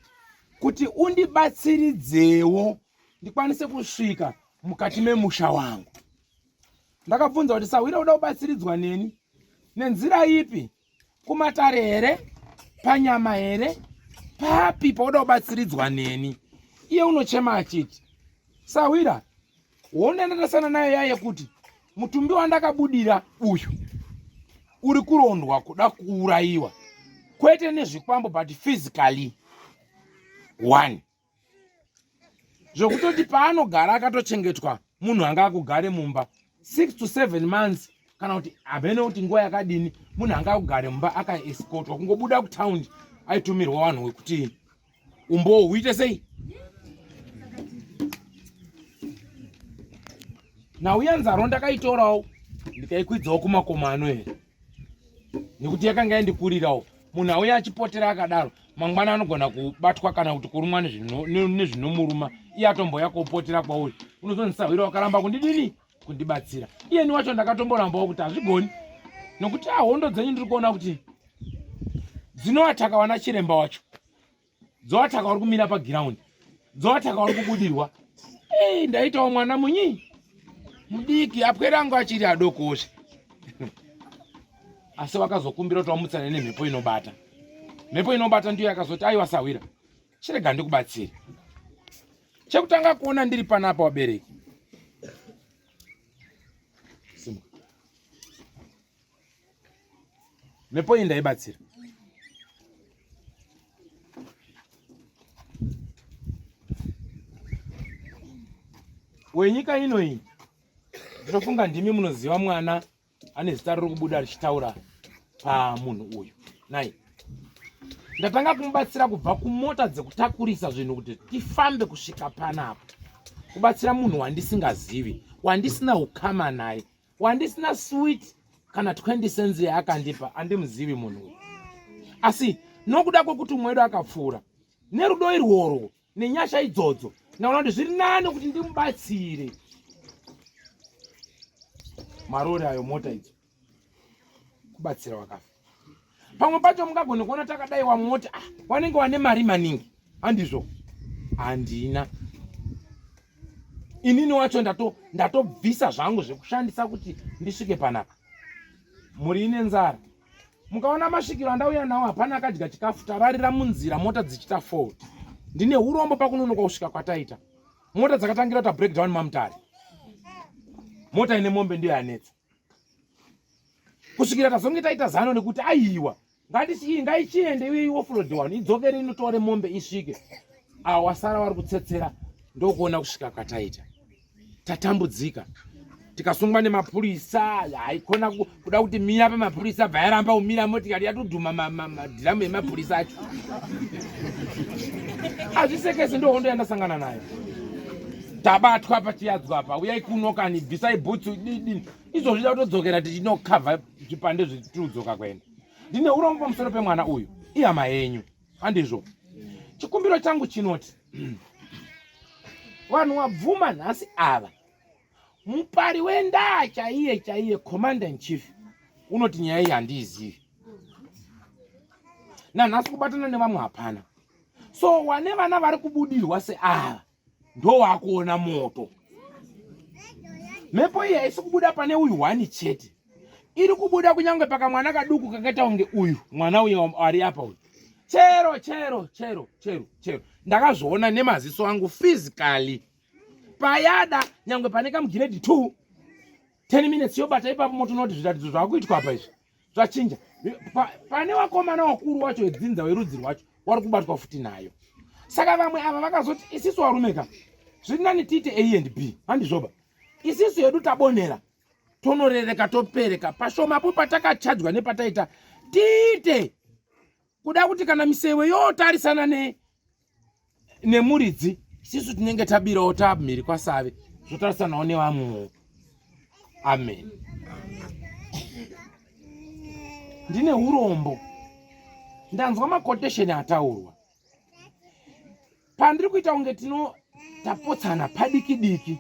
kuti undibatsiridzewo ndikwanise kusvika mukati memusha wangu ndakabvunza kuti sahwira uda kubatsiridzwa neni nenzira ipi kumatare here panyama here papi pauda kubatsiridzwa neni iye unochema achiti sahwira Hondo yandatarisana nayo yaye kuti mutumbi wandakabudira uyu uri kurondwa kuda kuurayiwa kwete nezvikwambo but physically one zvekutoti paanogara akatochengetwa munhu anga akugare mumba 6 to 7 months kana kuti hamene kuti nguva yakadini munhu anga akugare mumba akaescotwa kungobuda kutaundi aitumirwa vanhu wekuti Umbowo huite sei? Nhau yanzaro ndakaitorawo ndikaikwidzawo kumakomo ano here nekuti yakanga yandikurirawo. Munhu auya achipotera akadaro mangwana anogona kubatwa kana kuti kurumwa nezvinomuruma iye atomboya kopotera kwauri unozonzi sahwira wakaramba kundidini kundibatsira iyeni wacho ndakatomborambawo kuti hazvigoni nokuti ahondo ah, dzenyu ndiri kuona kuti dzinoataka wana chiremba wacho dzoataka uri kumira pagiraundi dzoataka uri kubudirwa ei ndaitawo mwana munyi mudiki apwere angu achiri adokozve asi vakazokumbira kuti vamutsane nemhepo inobata mhepo inobata ndiyo yakazoti aiwa sahwira chirega ndikubatsire chekutanga kuona ndiri panapa wabereki mhepo iyi ndaibatsira wenyika ino iyi ndinofunga ndimi munoziva mwana ane zita riri kubuda richitaura pamunhu uyu nai ndatanga kumubatsira kubva kumota dzekutakurisa zvinhu kuti tifambe kusvika panapa kubatsira munhu wandisingazivi wandisina ukama naye wandisina sweet kana 20 cents yaakandipa andimuzivi munhu uyu asi nokuda kwekuti umwe wedu akapfuura nerudo irworwo nenyasha idzodzo ndaona kuti zviri nani kuti ndimubatsire marori ayo mota idzo kubatsira wakafa pamwe pacho mungagone kuona takadai wamwe woti ah, wanenge wane mari maningi handizvo handina inini wacho ndatobvisa ndato zvangu zvekushandisa kuti ndisvike panapa mhuri ine nzara mukaona masvikiro andauya nawo hapana akadya chikafu tararira munzira mota dzichita fault ndine urombo pakunonoka kusvika kwataita mota dzakatangira kuta breakdown mamutare mota ine mombe ndiyo yanetsa kusvikira tazonge taita zano nekuti aiwa ngatichii ngaichiende iye iofload one idzokere inotore mombe isvike awa wasara wari kutsetsera ndokuona kusvika kwataita tatambudzika tikasungwa nemapurisa haikona kuda kuti mira pamapurisa bva yaramba kumira motikari yatodhuma madhiramu emapurisa acho hazvisekesi ndohondo yandasangana nayo tabatwa pachiyadzwa apa uyai kuno kani bvisai bhutsu didini izvozvi da kutodzokera tichinokavha zvipande zvitirikudzoka kuenda ndine urombo pamusoro pemwana uyu ihama yenyu handizvo chikumbiro changu chinoti vanhu wabvuma nhasi ava mupari wendaa chaiye chaiye commander in chief unoti nyaya iyi handiizivi nanhasi kubatana nevamwe hapana so wane vana vari kubudirwa seava ndowakuona moto mhepo iyi haisi kubuda pane uyu one chete iri kubuda kunyange pakamwana kaduku kakaita kunge uyu mwana uyu ari apa uyu chero chero chero chero chero ndakazviona nemaziso angu physically payada nyangwe pane kamugiredi 2 10 minutes yobata ipapo motoona kuti zviratidzo zvakuitwa apa izvi zvachinja pane wakomana wakuru wacho wedzinza werudzi rwacho wari kubatwa futi nayo saka vamwe ava vakazoti isisu varume ka zviri nani tiite a and b handizvoba isisu hedu tabonera tonorereka topereka pashomapo patakachajwa nepataita tiite. Kuda kuti kana misewe yotarisana ne nemuridzi sisu tinenge tabirawo tamhiri kwasave zvotarisanawo nevamwewo. Amen. Ndine urombo, ndanzwa makotesheni ataurwa pandiri kuita kunge tino tapotsana padiki diki.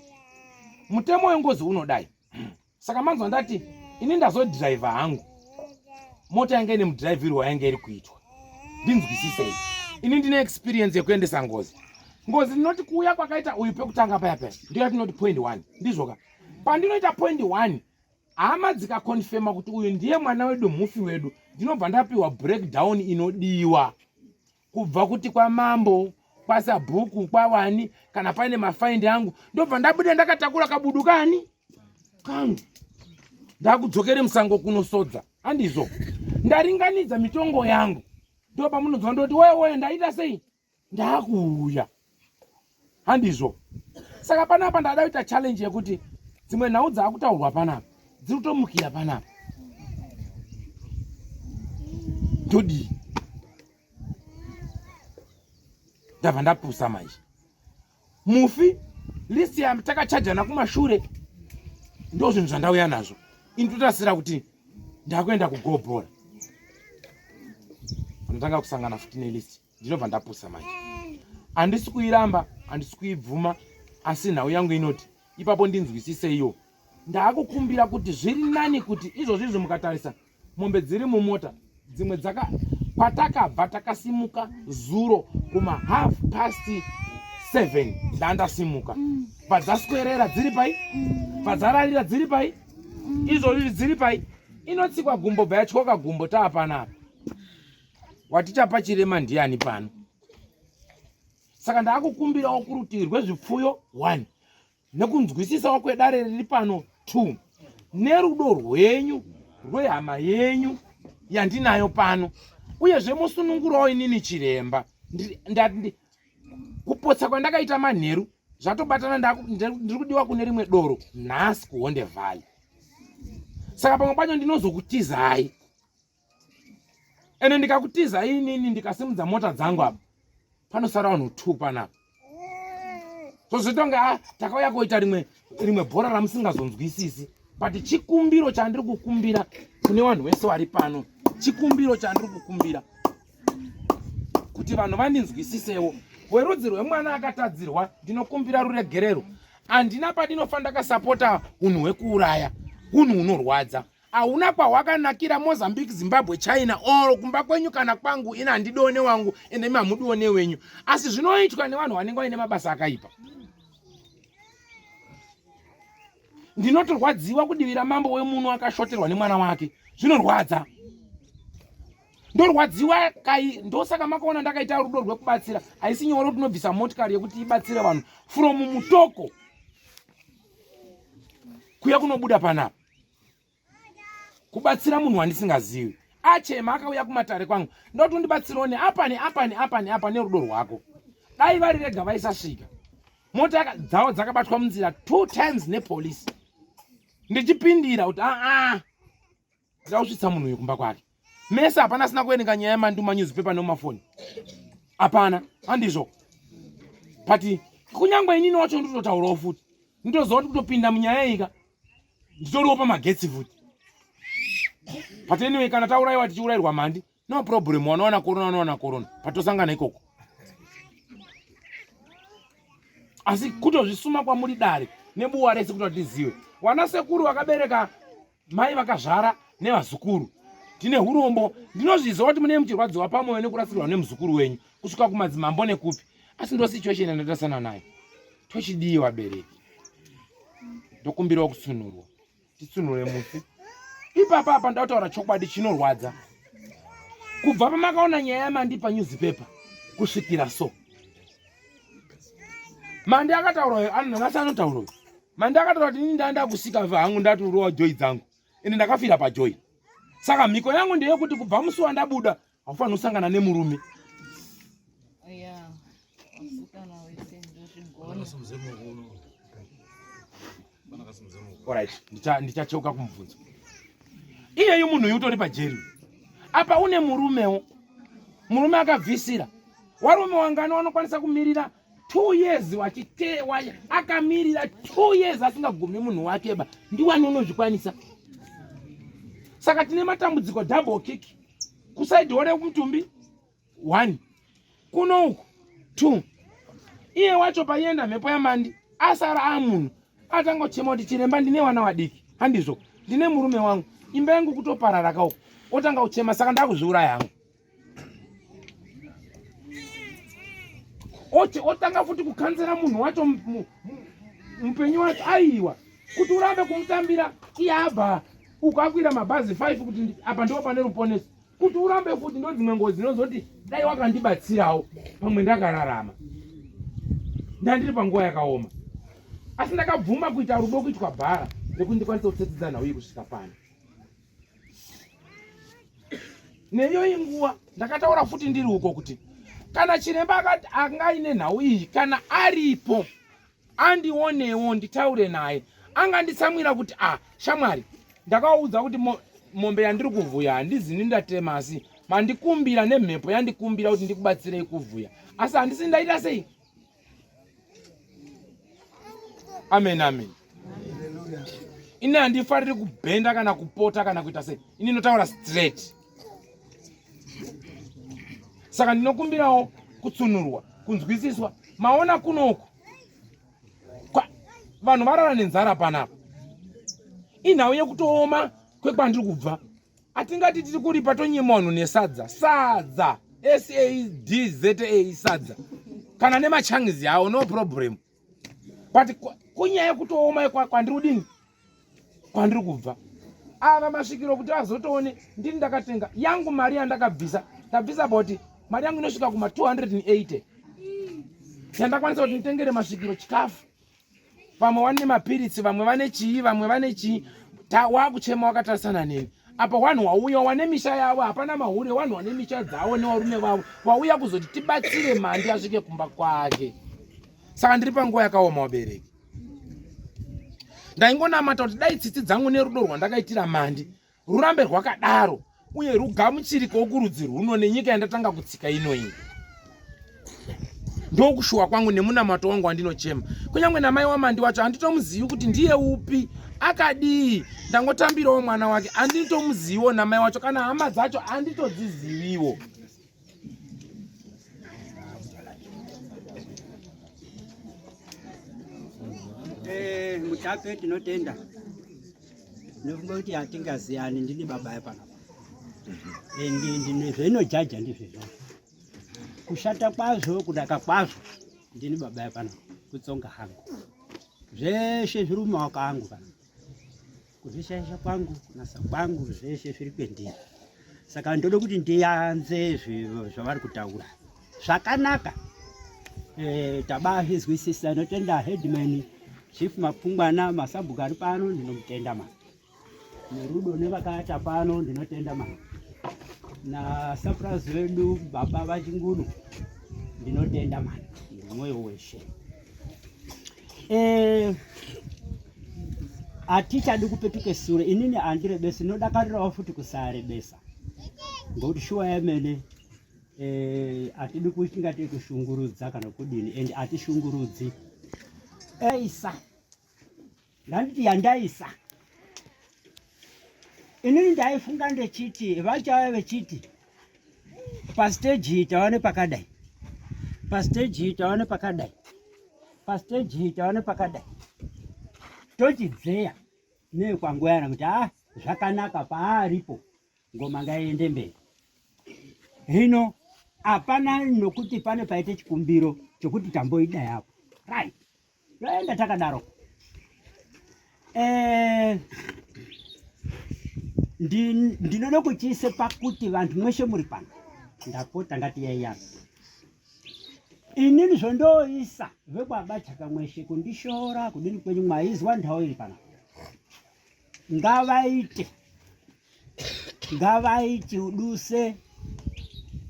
Mutemo wengozi unodai. Saka manzwa ndati ini ndazodhiraivha hangu mota yanga ine mudhiraivhiro wayange iri kuitwa. Ndinzwisisei, ini ndine experience yekuendesa ngozi. Ngozi ndinoti kuuya kwakaita uyu pekutanga paya paya ndiyo yatinoti point one, ndizvoka? Pandinoita point one, hama dzikakonfema kuti uyu ndiye mwana wedu, mufi wedu, ndinobva ndapiwa breakdown inodiwa kubva kuti kwamambo, kwasabhuku, kwawani, kana paine mafaindi angu, ndobva ndabuda ndakatakura kabudu kani kangu, ndakudzokere musango kunosodza. Handizvo, ndaringanidza mitongo yangu, ndopamunonzwa ndoti wewe ndaita sei, ndakuuya. Handizvo? Saka panapa ndada kuita challenge yekuti dzimwe nhau dzaakutaurwa panapa dziri kutomukira panapa, ndodii? Ndabva ndapusa manje. Mufi list yatakachajana kumashure ndo zvinhu zvandauya nazvo. Ini totasira kuti ndakuenda kugobhora, ndotanga kusangana futi nelist, ndinobva ndapusa manje. Handisi kuiramba, handisi kuibvuma, asi nhau yangu inoti ipapo ndinzwisiseiwo. Ndaakukumbira kuti zviri nani kuti izvozvi izvi mukatarisa mombe dziri mumota dzimwe dzaka kwatakabva takasimuka zuro kuma 7:30 ndandasimuka, padzaswerera dziri pai, padzararira dziri pai, izvozvi dziri pai. Inotsikwa gumbo bva yatyoka gumbo taapanapa. Watichapa chirema ndiani pano? Saka ndaakukumbirawo kurutivi rwezvipfuyo 1, nekunzwisisawo kwedare riri pano 2, nerudo rwenyu rwehama yenyu yandinayo pano, uyezve musunungurawo inini chiremba. Kupotsa kwandakaita manheru zvatobatana, ndiri kudiwa kune rimwe doro nhasi kuHonde Valley, saka pamwe pacho ndinozokutizai. Ende ndikakutiza inini, ndikasimudza mota dzangu apa panosara vanhu 2 panapa. So zvoita ah, takauya koita rimwe rimwe bhora ramusingazonzwisisi. But chikumbiro chandiri kukumbira kune vanhu vese vari pano, chikumbiro chandiri kukumbira kuti vanhu vandinzwisisewo, werudzi rwemwana akatadzirwa, ndinokumbira ruregerero. Handina pandinofa ndakasapota unhu hwekuuraya. Unhu hunorwadza, hauna kwahwakanakira. Mozambique, Zimbabwe, China or kumba kwenyu kana kwangu, ina handidiwo newangu ende imi hamudiwo newenyu, asi zvinoitwa nevanhu vanenge vaine mabasa akaipa. Ndinotorwadziwa kudivi ramambo wemuno akashoterwa nemwana wake, zvinorwadza, ndorwadziwa kai. Ndosaka makaona ndakaita rudo rwekubatsira. Haisi nyore kuti tinobvisa motikari yekuti ibatsire vanhu from Mutoko kuya kunobuda panapa kubatsira munhu wandisingazivi. Achema akauya kumatare kwangu, ndoti undibatsirewo neapa neapa neapa neapa nerudo rwako. Dai vari rega vaisasvika. Mota dzavo dzakabatwa munzira 2 times nepolisi, ndichipindira kuti aa, ndida kusvitsa munhu uyu kumba kwake. Mese hapana asina kuverenga nyaya yamanduma newspaper nemumafoni, hapana, handizvo? But kunyange inini wacho nditotaurawo futi, nditoziva kuti kutopinda munyaya ika nditoriwo pamagetsi futi. But anyway, kana taurayiwa tichiurayirwa mhandi, no problem. Wanowana korona, wanowana korona, patosangana ikoko. Asi kutozvisuma kwamuri dare nebuwa rese kuti tizive wana sekuru vakabereka, mai vakazvara nevazukuru, tine urombo. Ndinozviziva kuti mune muchirwadziwa pamwoyo nekurasikirwa nemuzukuru wenyu kusvika kumadzimambo nekupi, asi ndo situation yandatasana nayo. Tochidii vabereki? Ndokumbirawo kutsunurwa, titsunure mufi ipapa. Apa ndataura chokwadi chinorwadza. Kubva pamakaona nyaya yaMandi panewspaper kusvikira so, Mandi akataura, nhasi anotaura. Mandi akataura kuti ini ndanda kusika hangu, ndatorowa joy dzangu, ende ndakafira pajoy. Saka mhiko yangu ndeyekuti kubva musi wandabuda haufaniri kusangana nemurume. Yeah, vasikana vese ndozvigona. Alright, ndichacheuka kumubvunzo iyeyu. Munhu uyu utori pajeri apa, une murumewo. Murume akabvisira. Warume wangani wanokwanisa kumirira 2 years wachitewa akamirira 2 years asingagumi munhu wake ba ndiwani unozvikwanisa? Saka tine matambudziko double kick. Kusaidi wore mutumbi 1 kuno uku 2 iye wacho paienda mhepo yamandi asara amunhu atangochema kuti chiremba ndine wana wadiki handizvo ndine murume wangu imba yangu kutoparara kauku otanga kuchema saka ndakuzviuraya hangu otanga futi kukanzera munhu wacho mupenyu wacho aiwa kuti urambe kumutambira iye abva uko akwira mabhazi 5 kuti apa ndipo pane ruponeso kuti urambe futi ndodzimwe ngozi dzinozoti dai wakandibatsirawo pamwe ndakararama ndandiri panguva yakaoma asi ndakabvuma kuita rudo kuitwa bhara rekuti ndikwanise kutsetsedza nhau iyi kusvika pano neiyoyi nguva ndakataura futi ndiri uko kuti kana chiremba akati anga aine nhau iyi kana aripo andionewo nditaure naye anganditsamwira kuti ah shamwari ndakaudza kuti mombe yandiri kuvhuya handizini ndatema asi mandikumbira nemhepo yandikumbira kuti ndikubatsirei kuvhuya asi handisi ndaita sei amen amen ini handifariri kubhenda kana kupota kana kuita sei ini ndinotaura straight saka ndinokumbirawo kutsunurwa kunzwisiswa maona kunoku vanhu varara nenzara panapa inhau yekutooma kwekwandiri kubva atingati tiri kuripa tonyima vanhu nesadza sadza sadza sadza kana nemachangizi awo no problem but kunyaya yekutooma kwandiri kudini kwandiri kubva ava masvikiro kuti azotoone ndini ndakatenga yangu mari yandakabvisa ndabvisa about mari yangu inosvika kuma 280 yandakwanisa kuti nditengere masvikiro chikafu vamwe vane mapiritsi vamwe vane chii vamwe vane chii wakuchema wakatarisana neni apa wanhu wauya wane misha yavo hapana mahure wanhu wane misha dzavo nevarume vavo wauya kuzoti tibatsire mandi asvike kumba kwake saka ndiri panguva yakaoma vabereki ndaingonamata kuti dai tsitsi dzangu nerudo rwandakaitira mandi rurambe rwakadaro uye rugamuchirikewo kurudzi rwuno nenyika yandatanga kutsika ino iyi ndokushuwa kwangu nemunamato wangu wandinochema kunyange namai wamandi wacho handitomuzivi kuti ndiye upi akadii ndangotambirawo mwana wake handitomuziviwo namai wacho kana hama dzacho handitodziziviwo Eh, mutape tinotenda nekufunga kuti hatingaziyani ndini baba yapanapa eh, zvainojaja ndizvo izvozvo kushata kwazvo kunaka kwazvo ndini baba yapanapa kutsonga hangu zveshe zviri mumaoko angu pana kuzvishaisha kwangu kunasa kwangu zveshe zviri kwendiri saka ndoda kuti ndiyanze zvavari kutaura zvakanaka e, tabazvizwisisa ndotenda headman chief mapungwana masabhuku ari pano ndinomutenda ma nerudo nevakaata pano ndinotenda ma nasapurazi vedu baba vachingunu ndinotenda ma nemwoyo weshe Eh, hatichadi kupetuke sure inini handirebesi ndinodakarirawo futi kusarebesa ngokuti shuwa yemene eh, hatidi kuti tingati kushungurudza kana kudini and hatishungurudzi aisa ndanditi yandaisa inini ndaifunga ndechiti vachauya vechiti pasteji iyi tava nepakadai pasteji iyi tava nepakadai pasteji iyi tava nepakadai tochidzeya nekwangoyana kuti a ah, zvakanaka paaripo ngoma ngaiende mberi hino hapana nokuti pane paite chikumbiro chokuti tamboida yapo right Toenda takadaro. Eh, ndinoda kuchiise pakuti vantu mweshe muri pano ndapota ngatiyaiyana inini zvondoisa vekwabachaka mweshe kundishora kudini kwenyu mwaizwa ndau iri pana ngavaite ngavaite uduse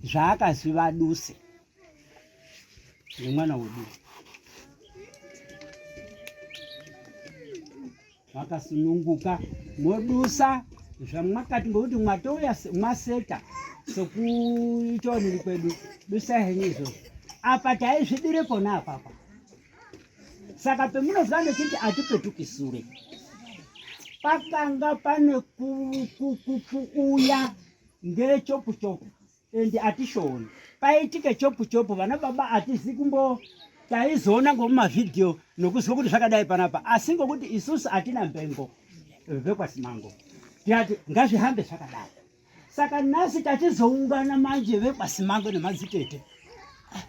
zvaakazi vaduse nemwana wedu vakasununguka modusa zvamwakati ngokuti mwatouya mwaseta Sekuitaoneri kwedu, dusai henyu izvozvo. Apa taizvidire pona apapa. Saka pemunozwa ndechiti atipetuki sure. Pakanga pane kuuya ngechopu chopu and atishooni. Paitike chopu chopu vana baba atizi kumbo taizoona ngomumavhidhiyo nokuzwa kuti zvakadai panapa asi ngokuti isusu atina mbengo vekwaSimango tikati ngazvihambe zvakadai. Saka nhasi tachizoungana manje vekwaSimango nemadzitete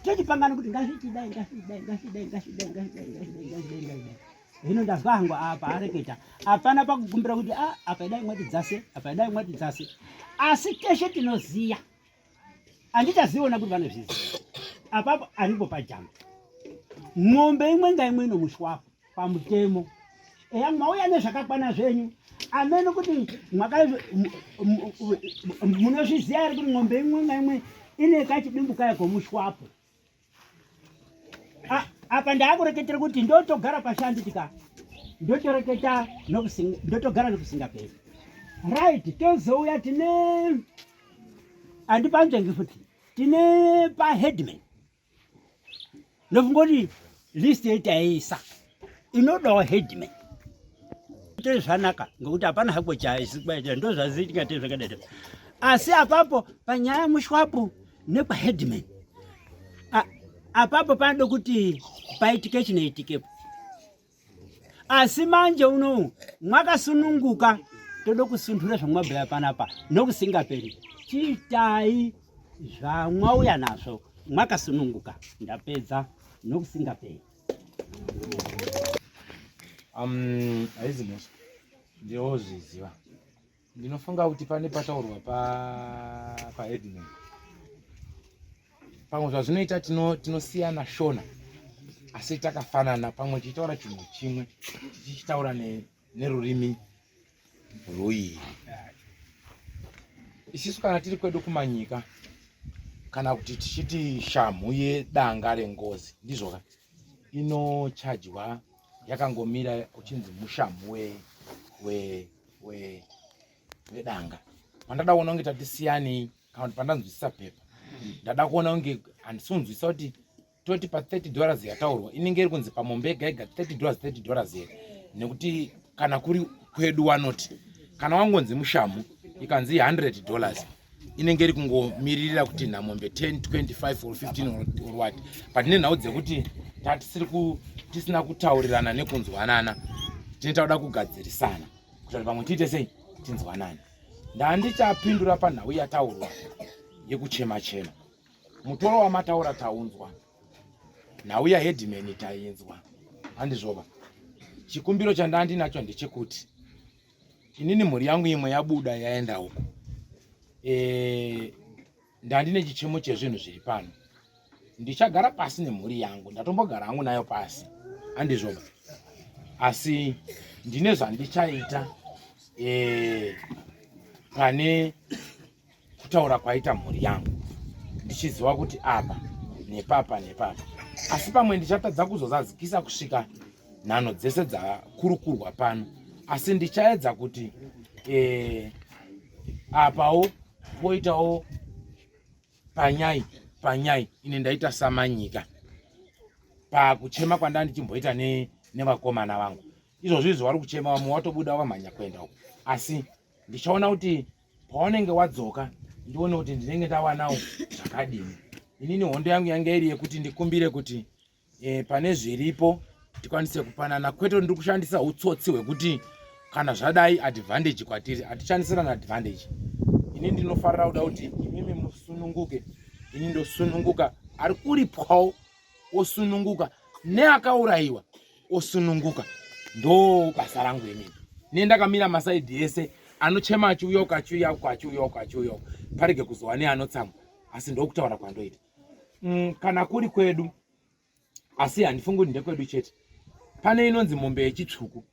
tochipangana kuti ngazvichidai ngazvichidai ngazvichidai ngazvichidai ngazvichidai ngazvichidai ngazvichidai ngazvichidai. Hino ndazwa hangu apa areketa hapana pakukumbira kuti ah, apa idai mwati dzase apa idai mwati dzase, asi teshe tinoziya andichaziona kuti vanozviziva apapo andipo pajamba mombe imwe ngaimwe inomushwapo pamutemo eya mauya nezvakakwana zvenyu amene kuti munozviziva here kuti mombe imwe ngaimwe ine kachidimbu kayo komushwapo apa ndaakureketera kuti ndotogara pashanditika ndotoreketa ndotogara nokusingaperi right tozouya tine andipanzvengi futi tine paheadman ndofunga kuti list yetaiisa inodawo headman te zvanaka ngokuti hapana hako chaisi ndozvazitingate zvakadai asi apapo panyaya mushwapu nekwaheadman apapo panoda kuti paitike chinoitikepo asi manje unowu mwakasununguka toda kusunhura zvamwabhuya panapa nokusingaperi chiitai zvamwauya nazvo mwakasununguka ndapedza nokusingaperi um haizi mhosva ndinozviziva ndinofunga kuti pane pataurwa paheadman pa pamwe zvazvinoita tinosiyana tino shona asi takafanana pamwe tichitaura chinhu chimwe tichichitaura nerurimi rwuiri isisu kana tiri kwedu kumanyika kana kuti tichiti shamhu yedanga rengozi ndizvoka inochajwa yakangomira uchinzi mushamhu we, we, we, wedanga pandada kuona kunge tatisiyanei kana kuti pandanzwisisa pepa ndada kuona kunge handisi kunzwisisa kuti toti pa 30 dollars yataurwa inenge iri kunzi pamombe yega yega 30 dollars 30 dollars here nekuti kana kuri kwedu wanoti kana wangonzi mushamu ikanzi 100 dollars inenge iri kungomiririra kuti nhamombe 10 25 or 15 or what but nenhau dzekuti tatisiri tisina kutaurirana nekunzwanana tine tauda kugadzirisana kuti pamwe tiite sei tinzwanane ndandichapindura panhau yataurwa yekuchema chema mutoro wamataura taunzwa nhau yaheadman tainzwa handizvoba chikumbiro chandandinacho ndechekuti inini mhuri yangu imwe yabuda yaenda uko e, ndandine chichemo chezvinhu zviri pano ndichagara pasi nemhuri yangu ndatombogara hangu nayo pasi handizvoba asi ndine zvandichaita e, pane kutaura kwaita mhuri yangu ndichiziva kuti apa nepapa nepapa asi pamwe ndichatadza kuzozadzikisa kusvika nhanho dzese dzakurukurwa pano asi ndichaedza kuti e, apawo poitawo panyai panyai ine ndaita samanyika pakuchema kwanda ndichimboita nevakomana ne vangu izvozvo izvo vari kuchema vamwe watobuda wamhanya kuenda uko asi ndichaona kuti paunenge wadzoka ndione kuti ndinenge ndawanawo zvakadini inini hondo yangu yange iri yekuti ndikumbire kuti e, pane zviripo tikwanise kupanana kwete ndiri kushandisa utsotsi hwekuti kana zvadai advantage kwatiri hatishandisirana advantage ini ndinofarira kuda kuti imimi musununguke ini ndosununguka ari kuripwawo osununguka neakaurayiwa osununguka ndo basa rangu inini ne ndakamira masaidhi ese anochema achiuya uko achiuya uko achiuya uko achiuya uko parege kuzova neanotsamwa asi ndokutaura kwandoita mm, kana kuri kwedu asi handifungi kuti ndekwedu chete pane inonzi mombe yechitsvuku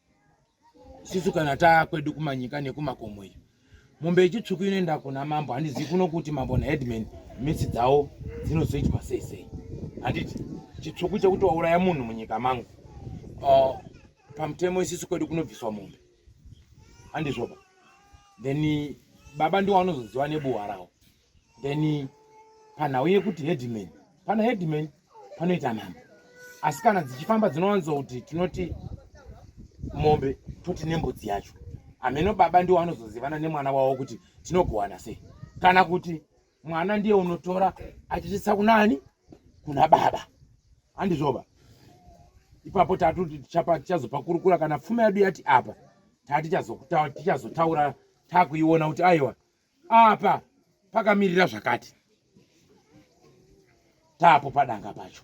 sisu kana taa kwedu kumanyika nekumakomo iyo mombe yechitsvuku inoenda kuna mambo handizivi kuno kuti mambo naheadman mitsi dzawo dzinozoitwa sei sei handiti chitsvuku chekuti wauraya munhu munyika mangu uh, pamutemo isisu kwedu kunobviswa mombe handizvoba then baba ndiwo vanozoziva nebuwa rawo. Then panhau yekuti headman, pana headman panoita mambo, asi kana dzichifamba dzinowanzo kuti tinoti mombe toti nembudzi yacho. Hameno baba ndiwo anozozivana nemwana wavo kuti tinogowana sei, kana kuti mwana ndiye unotora achisvitsa kunani, kuna baba. Handizvoba ipapo tatuti tichazopakurukura kana pfuma yedu yati apa tati tichazotaura takuiona kuti aiwa apa pakamirira zvakati tapo padanga pacho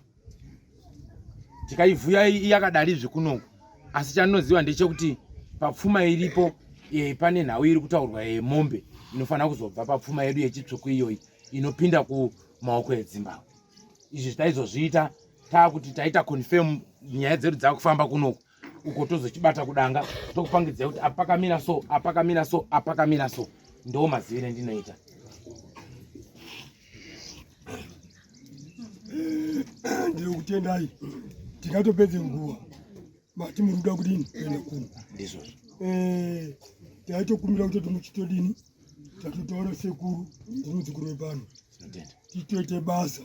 tikaivhuya yakadarizve kunoku. Asi chandinoziva ndechekuti papfuma iripo e, pane nhau iri kutaurwa yemombe inofanira kuzobva papfuma yedu yechitsvuku iyoyi inopinda kumaoko edzimbabwe. Izvi taizozviita taakuti taita confirm nyaya dzedu dzakufamba kunoku uko, tozochibata kudanga tokupangidzai kuti apakamira so, apakamira so, apakamira so. Ndo mazivire ndinoita. Ndinokutendai, tingatopedze nguva mati muri kuda kudini kuenda kuno. Ndizvozvo. Taitokumbira kutoti muchitodini, tatotaura sekuru ndinodzikuru wepano, titoite basa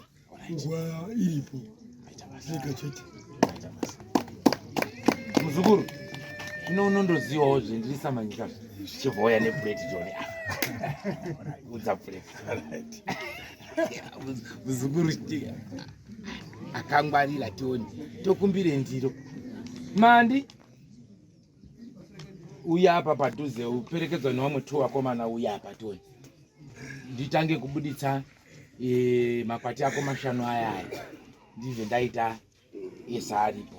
nguva iripo zvega chete. Muzukuru, zvino unondozivawo zvendiri samanyika zvichivhoya nepureti joni udza pureti muzukuru akangwarira tioni tokumbire ndiro mandi uya apa padhuze uperekedzwa nevamwe two vakomana uya apa tioni nditange kubuditsa e, makwati ako mashanu aya aya ndizvo ndaita ese aripo.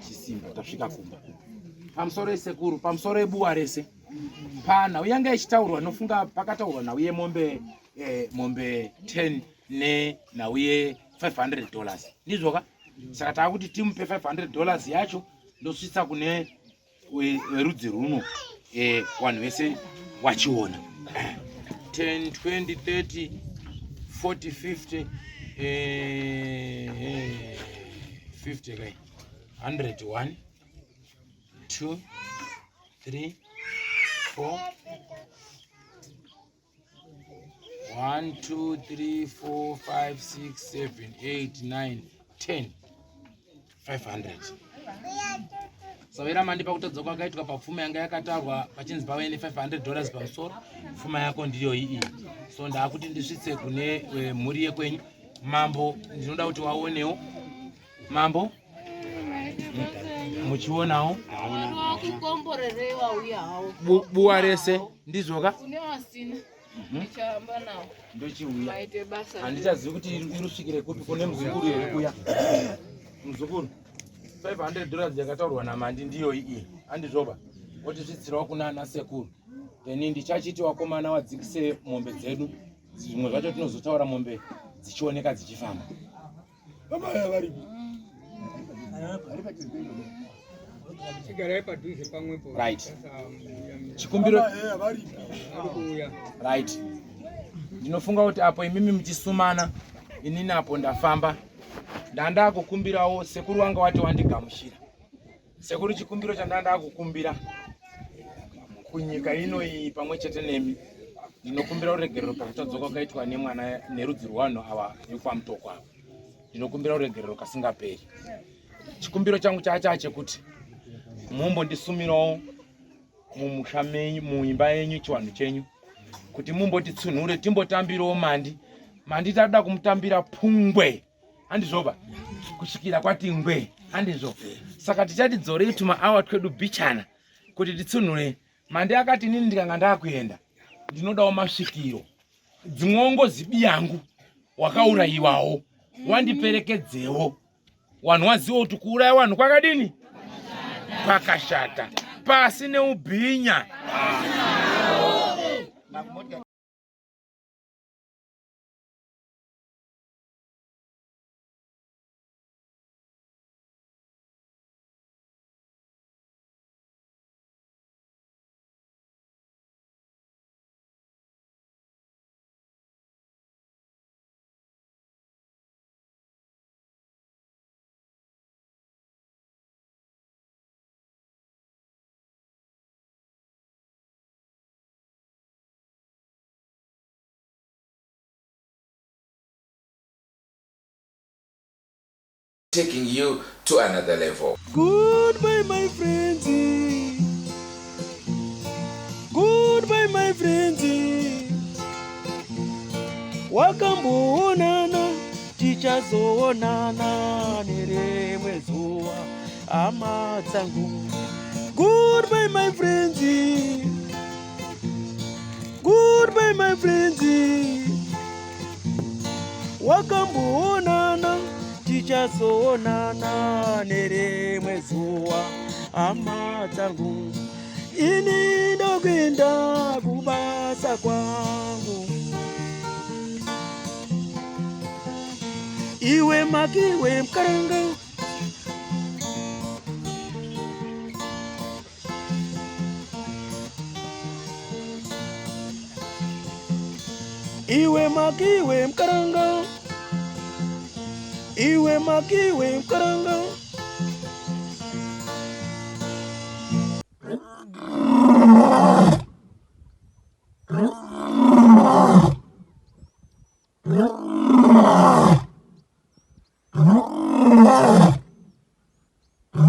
Chisimba tasvika kumba. Pamusoro esekuru, pamusoro ebuwa rese. Panhau yanga ichitaurwa nofunga pakataurwa nhau yemombe eh, mombe 10 nenhau ye 500 dollars, ndizvoka? Saka taakuti timupe 500 dollars yacho ndosvitsa kune werudzi runo eh, vanhu vese wachiona 10 20 30 40 50 eh, 50 kai 101 2 3 4 1 2 3 4 5 6 7 8 9 10 500. Savera mandi pakutadza kwakaitwa papfuma yanga yakatarwa pachinzi pave ne 500 dollars pamusoro, pfuma yako ndiyoyi iyi. So ndaakuti ndisvitse kune mhuri yekwenyu. Mambo, ndinoda kuti waonewo mambo muchionawo buwa rese, ndizvoka? Ndochiuya, handichazivi kuti irusvikire kupi kune muzukuru here kuya. Muzukuru, 500 dollars yakataurwa namandi ndiyoyi iyi, handizvoba? Otisvitsirawo kuna ana sekuru, then ndichachiti wakomana wadzikise mombe dzedu. Zvimwe zvacho tinozotaura mombe dzichioneka dzichifamba. Chigarai padhuze pamwepo. Right, chikumbiro. Right, ndinofunga kuti apo imimi muchisumana, inini apo ndafamba ndandakukumbirawo sekuru wanga wati wandigamuchira. Sekuru, chikumbiro chandandakukumbira kunyika ino iyi pamwe chete nemi, ndinokumbira ruregerero pakutadza kwakaitwa nemwana nerudzi rwanhu ava vekwamutoko ava. Ndinokumbira ruregerero kasingaperi. Chikumbiro changu chacha chekuti mumbondisumirawo mumusha menyu, muimba yenyu, chiwanhu chenyu, kuti mumbotitsunhure timbotambirawo mandi. Mandi takuda kumutambira pungwe, handizvoba? Kusvikira kwati ngwe, handizvo? Saka tichati dzorei tumaawa twedu bichana kuti titsunhure mandi. Akati inini ndikanga ndakuenda ndinodawo masvikiro, dzimwewo ngozi biyangu wakaurayiwawo wandiperekedzewo, wanhu waziva kuti kuuraya wanhu kwakadini, kwakashata. Pasi neubhinya. Taking you to another level. Goodbye my friends. Goodbye my friends. Wakamboonana tichazoonana nerimwe zuva hama dzangu. Goodbye my friends. Goodbye my friends. Wakamboonana tichazoonana nerimwe zuva hama dzangu. Ini ndokuenda kubasa kwangu. Iwe makiwe mkaranga. Iwe makiwe mkaranga. Iwe makiwe mkaranga.